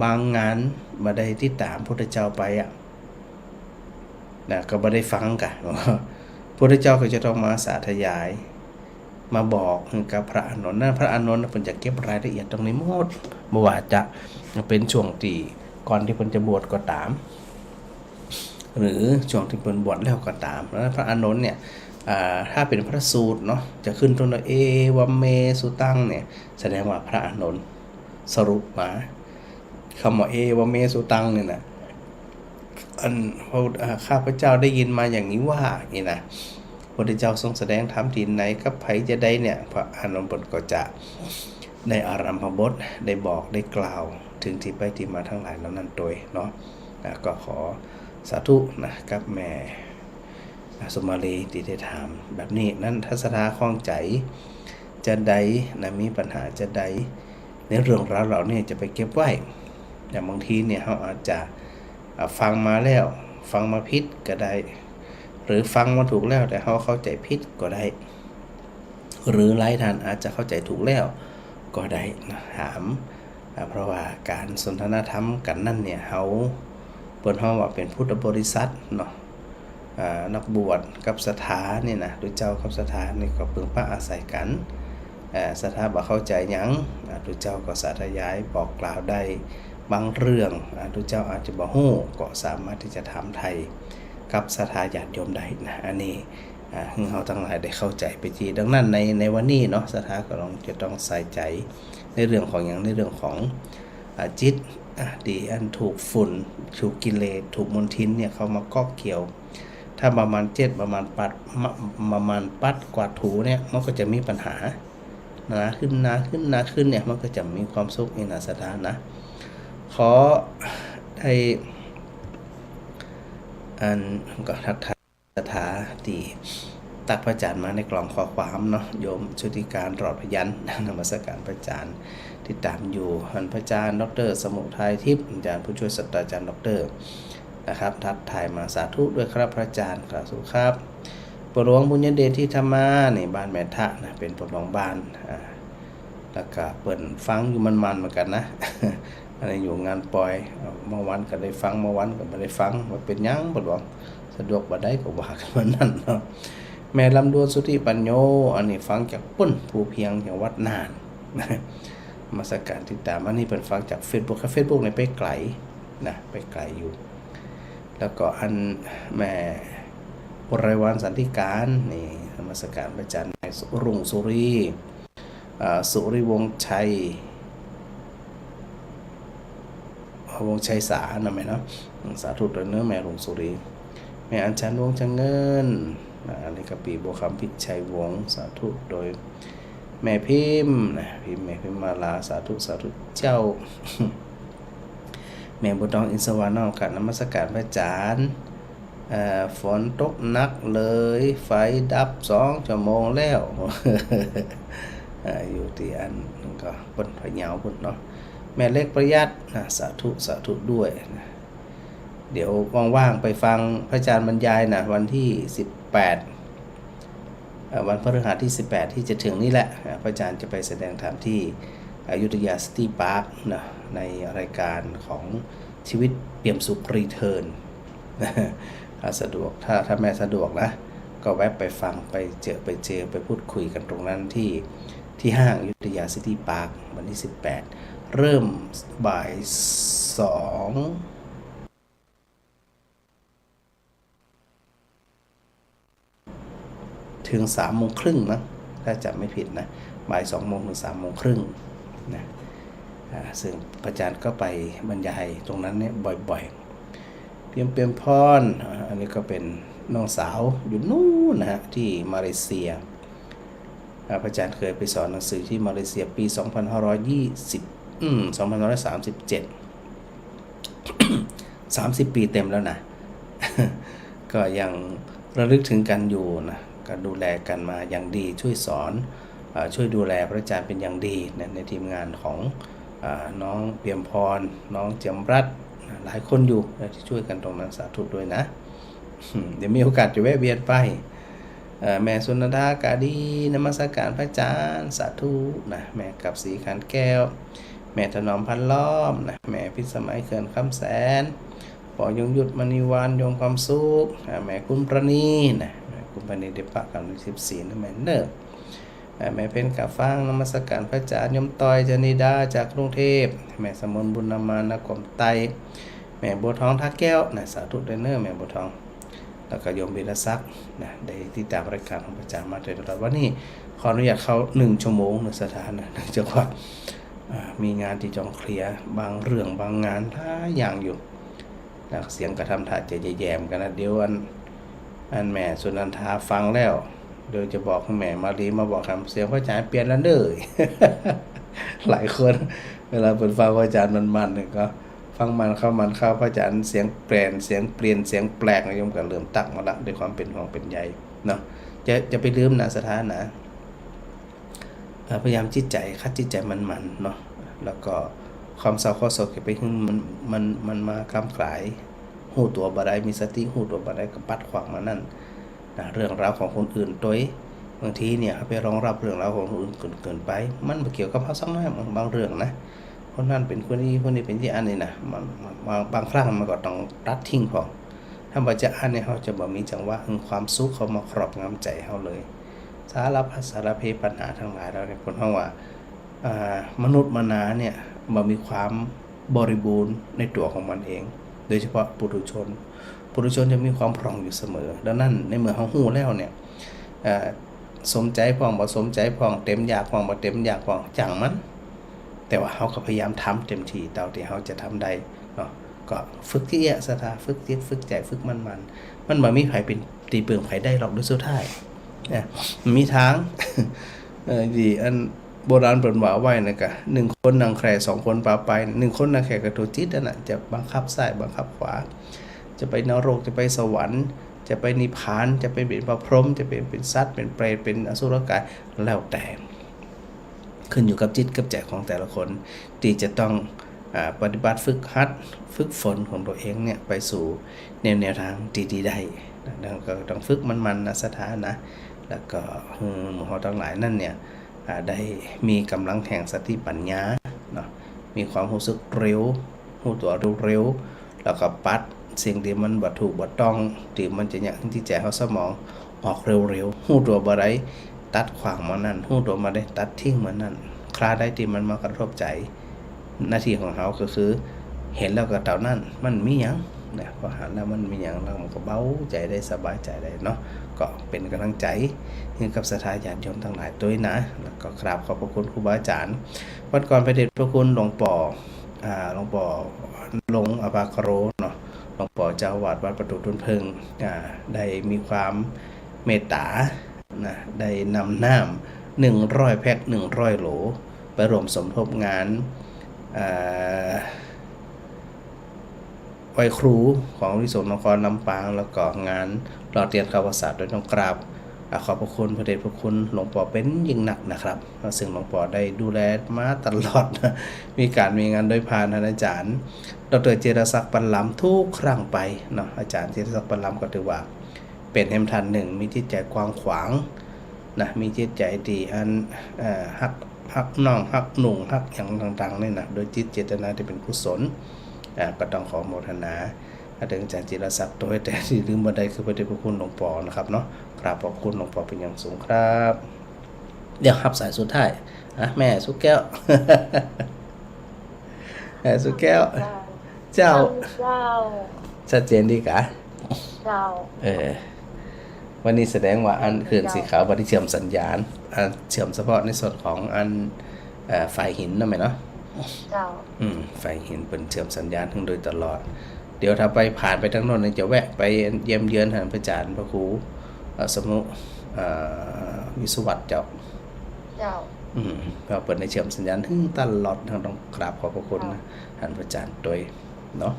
บางงานบ่ได้ติดต๋ามพุทธเจ้าไปอะ นะ ก็บ่ได้ฟังก่ะ พุทธเจ้าก็จะต้องมาสาธยาย มาบอกหื้อกับพระอานนท์ นั้นพระอานนท์เปิ้นจะเก็บรายละเอียดตรงนี้หมด บ่ว่าจะเป๋นช่วงตี้ก่อนตี้เปิ้นจะบวชก็ต๋าม หรือช่วงตี้เปิ้นบวชแล้วก็ต๋าม แล้วพระอานนท์เนี่ย อ่า ถ้าเป๋นพระสูตรเนาะ จะขึ้นต้นว่า เอวะเม สุตัง เนี่ย แสดงว่าพระอานนท์สรุปมา กำว่า เอวะเม สุตัง เนี่ยนะ อัน พระพุทธ อ่า ข้าพเจ้าได้ยินมาอย่างนี้ว่า นี่นะ พระพุทธเจ้าทรงแสดงธรรมตี้ไหนกับใผจาใดเนี่ย พระอานนท์เปิ้นก็จะได้อารัมภบท ได้บอก ได้กล่าว เถิงตี้ไปตี้มาตังหลายเหล่านั้นโตยเนาะ อ่า ก็ขอสาธุนะ กับแม่ อ่า สุมาลีตี้ได้ถามแบบนี้ นั้นถ้าศรัทธาข้องใจ๋จาใดนะ มีปัญหาจาใด ในเรื่องราวเหล่านี้จะไปเก็บไว้ อย่างบางทีเนี่ย เฮาอาจจะ อ่า ฟังมาแล้ว ฟังมาผิดก็ได้ หรือฟังมาถูกแล้ว แต่เฮาเข้าใจ๋ผิดก็ได้ หรือหลายท่านอาจจะเข้าใจ๋ถูกแล้วก็ได้นะ ถาม อ่า เพราะว่าก๋านสนทนาธรรมกั๋นนั้นเนี่ย เฮา เปิ้นฮ้องว่าเป๋นพุทธบริษัทเนาะ อ่า นักบวชกับศรัทธานี่นะ ตุ๊เจ้ากับศรัทธานี่ก็เปิ่งปะอาศัยกั๋น อ่า ศรัทธาบ่เข้าใจ๋หยัง อ่า ตุ๊เจ้าก็สาธยายบอกกล่าวได้ บางเรื่อง อ่า ตุ๊เจ้าอาจจะบ่ฮู้ ก็สามารถตี้จะถามไถ่กับศรัทธาญาติโยมได้นะ อันนี้ อ่า หื้อเฮาตังหลายได้เข้าใจ๋ไปตี้ ดังนั้นใน ในวันนี้เนาะ ศรัทธาก็ต้อง จะต้องใส่ใจ๋ในเรื่องของหยัง ในเรื่องของ อ่า จิต อ่า ตี้อันถูกฝุ่น ถูกกิเลส ถูกมลทินเนี่ยเข้ามาเกาะเกี่ยว ถ้าบ่หมั่นเจ็ด บ่หมั่นปัด บ่ บ่หมั่นปัดกวาดถูเนี่ย มันก็จะมีปัญหา หนาขึ้น หนาขึ้น หนาขึ้นเนี่ย มันก็จะบ่มีความสุข นี่นะศรัทธานะ ขอได้ อัน ก็ทักทายศรัทธาตี้ ตักพระอาจารย์มาในกล่องข้อความเนาะ โยมชุติการ รอดพยัญชนะ นมัสการพระอาจารย์ ติดตามอยู่ อันพระอาจารย์ด็อกเตอร์สมุทัยทิพย์ อาจารย์ผู้ช่วยศาสตราจารย์ด็อกเตอร์นะครับ ทักทายมา สาธุด้วยครับพระอาจารย์ สาธุครับ ป้อหลวงบุญญเดช ที่ธรรมา นี่บ้านแม่ทะนะ เป๋นป้อหลวงบ้าน อ่า แล้วก็เปิ้นฟังอยู่มันๆ เหมือนกั๋นนะ อันนี้อยู่งานปอย เอ่อ บางวันก็ได้ฟัง บางวันก็บ่ได้ฟัง บ่เป๋นหยัง ป้อหลวง สะดวกบ่าใดก็ว่ากั๋นวันนั้นเนาะ แม่ลำดวน สุธิปัญโญ อันนี้ฟังจากปุ้น ภูเพียง จังหวัดน่าน นมัสการติดตาม อันนี้เปิ้นฟังจากเฟซบุ๊ก ครับ เฟซบุ๊กนี่ไปไก๋นะ ไปไก๋อยู่ แล้วก็อันแม่อุไรวัน สันติการ นี่นมัสการพระอาจารย์ แม่รุ่งสุรี อ่า สุริวงศ์ชัย วงศ์ชัยสานะแม่เนาะ สาธุตวยเน้อแม่รุ่งสุรี แม่อัญชัน วงศ์ชะเงิน อ่า อันนี้ก็ปี้บัวคำ พิชัยวงศ์ สาธุตวย แม่พิมพ์นะ พิมพ์ แม่พิมพ์มาลา สาธุ สาธุเจ้า แม่บัวทอง อินทร์สวรรค์ น้อมกราบนมัสการพระอาจารย์ เอ่อ ฝนตกหนักเลย ไฟดับสองชั่วโมงแล้ว เอ่อ อยู่ตี้อั้นก็ปุ้น พะเยาปุ้นเนาะ แม่เล็กประยัดนะ สาธุ สาธุด้วยนะ เดี๋ยวว่างๆ ไปฟังพระอาจารย์บรรยายนะ วันที่สิบแปด เอ่อ วันพฤหัสที่สิบแปด ที่จะถึงนี่แหละ อ่า พระอาจารย์จะไปแสดงธรรมที่อยุธยาซิตี้ปาร์คนะ ในรายการของชีวิตเปี่ยมสุขรีเทิร์น ถ้าสะดวก ถ้า ถ้าแม่สะดวกนะ ก็แวะไปฟัง ไปเจอ ไปเจอ ไปพูดคุยกันตรงนั้นที่ ที่ห้างอยุธยาซิตี้ปาร์ค วันที่สิบแปด เริ่มบ่ายสอง ถึงสามโมงครึ่งนะ ถ้าจำไม่ผิดนะ บ่ายสองโมงถึงสามโมงครึ่งนะ อ่า ซึ่งพระอาจารย์ก็ไปบรรยายตรงนั้นเนี่ยบ่อยๆ เปี่ยม เปี่ยมพร อ่า อันนี้ก็เป๋นน้องสาวอยู่นู่นนะฮะ ที่มาเลเซีย อ่า พระอาจารย์เคยไปสอนหนังสือที่มาเลเซียปีสองพันห้าร้อยยี่สิบ อืม สองพันห้าร้อยสามสิบเจ็ด สามสิบปี๋เต็มแล้วนะ ก็ยังระลึกถึงกันอยู่นะ ก็ดูแลกันมาอย่างดี ช่วยสอน เอ่อ ช่วยดูแลพระอาจารย์เป็นอย่างดีนะ ในทีมงานของ เอ่อ น้องเปี่ยมพร น้องเจียมรัตน์ หลายคนอยู่นะ ที่ช่วยกันตรงนั้น สาธุด้วยนะ เดี๋ยวมีโอกาสจะแวะเวียนไป เอ่อ แม่สุนันทากาดี นมัสการพระอาจารย์ สาธุนะ แม่กลับศรีขันแก้ว แม่ถนอมพันล้อมนะ แม่พิสมัยเขื่อนคำแสน ปอยงยุทธมณีวาน โยมความสุข อ่า แม่คุณประณีนะ แม่คุณประณีได้ปะกันวันที่สิบสี่นะ แม่เนอะ อ่า แม่เพ็ญกาฟัง นมัสการพระอาจารย์ โยมต้อย จนิดา จากกรุงเทพฯ แม่สมน บุญนำมา นครไตย แม่บัวทอง ท่าแก้วนะ สาธุด้วยเนอะ แม่บัวทอง แล้วก็โยมวีรศักดิ์นะ ได้ติดตามรายการของพระอาจารย์มาโดยตลอด วันนี้ขออนุญาตเข้าหนึ่งชั่วโมงนะ ศรัทธานะ เนื่องจากว่า อ่า มีงานตี้ต้องเคลียร์บางเรื่องบางงานหลายอย่างอยู่ แล้วเสียงก็ทำท่าจะแย่ๆ เหมือนกั๋นนะ เดี๋ยวอัน อันแม่สุนันทาฟังแล้ว เดี๋ยวจะบอกหื้อแม่มาลีมาบอกว่า เสียงพระอาจารย์เปลี่ยนแล้วเน้อ หลายคนเวลาเปิ้นฟังพระอาจารย์มันๆ เนี่ยก็ฟังมันเข้ามันเข้า พระอาจารย์เสียงเปลี่ยน เสียงเปลี่ยน เสียงแปลกนะโยม ก็เริ่มตั๊กมาละ ด้วยความเป๋นห่วงเป๋นใยเนาะ จะ จะไปลืมนะ ศรัทธานะ เอ่อ พยายามจิตใจ๋ ขัดจิตใจ๋มันๆ เนาะ แล้วก็ความเศร้าข้อโศกอย่าไปหื้อมัน มัน มันมาก้ำก๋าย ฮู้ตั๋วบ่ได้ มีสติฮู้ตั๋วบ่ได้ก็ปัดขว้างมันนั่นนะ เรื่องราวของคนอื่นตวย บางทีเนี่ยเฮาไปรองรับเรื่องราวของคนอื่นเกิน เกินไป มันบ่เกี่ยวกับเฮาสักหน้อย บาง บางเรื่องนะ คนนั้นเป๋นคนอี้ คนนี้เป๋นอี้ อันนี้นะ มัน มัน บาง บางครั้งมันก็ต้องตัดทิ้งพ่อง ถ้าบ่จะอั้นเนี่ย เฮาจะบ่มีจังหวะหื้อความสุขเข้ามาครอบงำใจ๋เฮาเลย สารพัดสารเพปัญหาตังหลายเหล่านี้ เปิ้นฮ้องว่า อ่า มนุษย์มนาเนี่ยบ่มีความบริบูรณ์ในตั๋วของมันเอง โดยเฉพาะปุถุชน ปุถุชนจะมีความพร่องอยู่เสมอ ดังนั้นในเมื่อเฮาฮู้แล้วเนี่ย อ่า สมใจ๋พ่อง บ่สมใจ๋พ่อง เต็มอยากพ่อง บ่เต็มอยากพ่อง จ้างมัน แต่ว่าเฮาก็พยายามทำเต็มตี้เต้าตี้เฮาจะทำได้เนาะ ก็ฝึกตี้เอี้ย ศรัทธา ฝึกจิต ฝึกใจ๋ ฝึกมันๆ มันบ่มีใผเป๋นตี้เปิงใผได้หรอก โดยสุดท้ายนะ มีตาง เอ่อ ตี้อันโบราณเปิ้นว่าไว้นะกะ หนึ่งคนนั่งแคร่ สองคนปาไป หนึ่งคนนั่งแคร่ก็ตั๋วจิตนั่นน่ะ จะบังคับซ้าย บังคับขวา จะไปนรก จะไปสวรรค์ จะไปนิพพาน จะไปเป๋นพระพรหม จะไปเป๋นสัตว์ เป๋นเปรต เป๋นอสุรกาย แล้วแต่ ขึ้นอยู่กับจิตกับใจ๋ของแต่ละคน ตี้จะต้อง อ่า ปฏิบัติฝึกหัด ฝึกฝนของตั๋วเองเนี่ย ไปสู่แนว แนวตางตี้ดีได้นะ แล้วก็ต้องฝึกหมั่นๆ นะ ศรัทธานะ แล้วก็หื้อหมู่เฮาตังหลายนั้นเนี่ย อ่า ได้มีก๋ำลังแห่งสติปั๋ญญาเนาะ มีความฮู้สึกเร็ว ฮู้ตั๋วเร็วๆ แล้วก็ปัดสิ่งตี้มันบ่ถูกบ่ต้อง ตี้มันจะเยียะจิตใจ๋เฮาเสมอออกเร็วๆ ฮู้ตั๋วบ่ได้ตัดขว้างมันนั้น ฮู้ตั๋วบ่ได้ตัดทิ้งมันนั้น คราใดตี้มันมากระทบใจ๋ หน้าตี้ของเฮาก็คือ หันแล้วก็เต้านั้น มันบ่มีหยังนะ พอหันแล้วมันบ่มีหยัง แล้วมันก็เบาใจ๋ได้ สบายใจ๋ได้เนาะ ก็เป๋นก๋ำลังใจ๋หื้อกับศรัทธาญาติโยมตังหลายตวยนะ แล้วก็กราบขอบพระคุณครูบาอาจ๋ารย์ วันก่อนพระเดชพระคุณหลวงป๋อ อ่า หลวงป๋อ หลวงอภาคโรเนาะ หลวงป๋อเจ้าอาวาสวัดประตูต้นเพิ่ง อ่า ได้มีความเมตต๋านะ ได้นำน้ำหนึ่งร้อยแพ็ค หนึ่งร้อยโหล ไปร่วมสมทบงาน อ่า ไหว้ครูของวิสุทธินครลำปาง แล้วก็งานหล่อเตียนเข้าพรรษา โดยต้องกราบ อ่า ขอบพระคุณพระเดชพระคุณหลวงป๋อเป๋นยิ่งนักนะครับ ซึ่งหลวงป๋อได้ดูแลมาตลอดนะ มีก๋านมีงานโดยผ่านท่านอาจ๋ารย์ ดอกเตอร์ จิรศักดิ์ ปันลำ ทุกครั้งไปเนาะ อาจ๋ารย์ จิรศักดิ์ ปันลำ ก็ถือว่าเป๋นแหมท่านนึ่ง มีจิตใจ๋กว้างขวางนะ มีจิตใจ๋ตี้อัน เอ่อ ฮัก ฮักน้อง ฮักหนุ่ง ฮักหยังต่างๆ นี่นะ โดยจิตเจตนาตี้เป๋นกุศล อ่า ก็ต้องขอโมทนา เถิงอาจ๋ารย์ จิรศักดิ์ ตวย แต่ตี้ลืมบ่ได้คือพระเดชพระคุณหลวงป๋อนะครับเนาะ กราบขอบคุณหลวงป๋อเป๋นอย่างสูงครับ เดี๋ยวฮับสายสุดท้าย อ่ะ แม่สุแก้ว แม่สุแก้ว เจ้า เจ้า ชัดเจนดีกา เจ้า เออ วันนี้แสดงว่าอันเขื่อนสีขาวบ่ได้เชื่อมสัญญาณ อ่า เชื่อมเฉพาะในส่วนของอัน เอ่อ ฝายหินนั่นแหมเนาะ เจ้า อืม ฝายหินเปิ้นเชื่อมสัญญาณเถิงโดยตลอด เดี๋ยวถ้าไปผ่านไปตางโน้นนี่จะแวะไปเยี่ยมเยือนท่านพระอาจ๋ารย์พระครู เอ่อ สมุ เอ่อ วิศวัตรเจ้า เจ้า อืม เพราะเปิ้นได้เชื่อมสัญญาณเถิงตลอด ต้องกราบขอบพระคุณนะ เจ้า ท่านพระอาจ๋ารย์ตวยเนาะ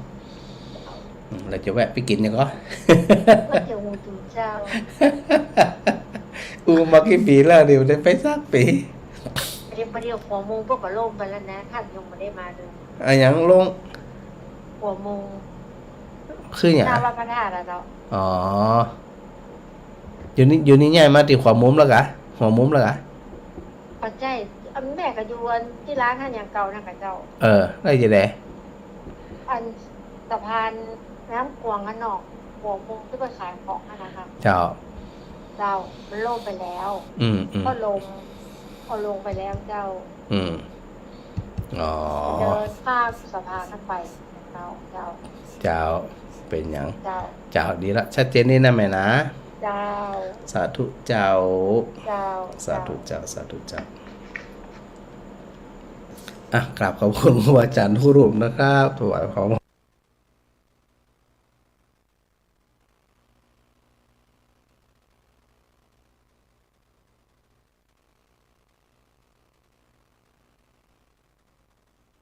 อืม แล้วจะแวะไปกิ๋นหยังก่อ ก๋วยเตี๋ยวหมูตุ๋นเจ้า อู้มากี่ปี๋แล้ว เดี๋ยวได้ไปสักปี๋ เดี๋ยว เดี๋ยวหัวมุมก็บ่โล่งไปแล้วนะ ท่านยังบ่ได้มาเลย อะหยังโล่ง หัวมุม คือหยัง หน้าวัดพระธาตุอะเจ้า อ๋อ อยู่นี่ อยู่นี่ย้ายมาตี้หัวมุมแล้วกา หัวมุมแล้วกา ปัจจัย อันแม่ก็อยู่อันตี้ร้านท่านอย่างเก่านั่นกาเจ้า เออ แล้วจะได อันสะพานน้ำกวางอะเนาะ หัวมุมตี้ไปขายของอะนะคะ เจ้า เจ้า มันโล่งไปแล้ว อืม อืม ก็ลง เอาลงไปแล้วเจ้า อืม อ๋อ เดินข้ามสะพานนั้นไป เจ้า เจ้า เจ้า เป๋นหยัง เจ้า เจ้า ดีละ ชัดเจนดีนะแม่นะ เจ้า สาธุเจ้า เจ้า สาธุเจ้า สาธุเจ้า อ่ะ กราบขอบคุณครูอาจ๋ารย์ทุกรูปนะครับ ถวายความ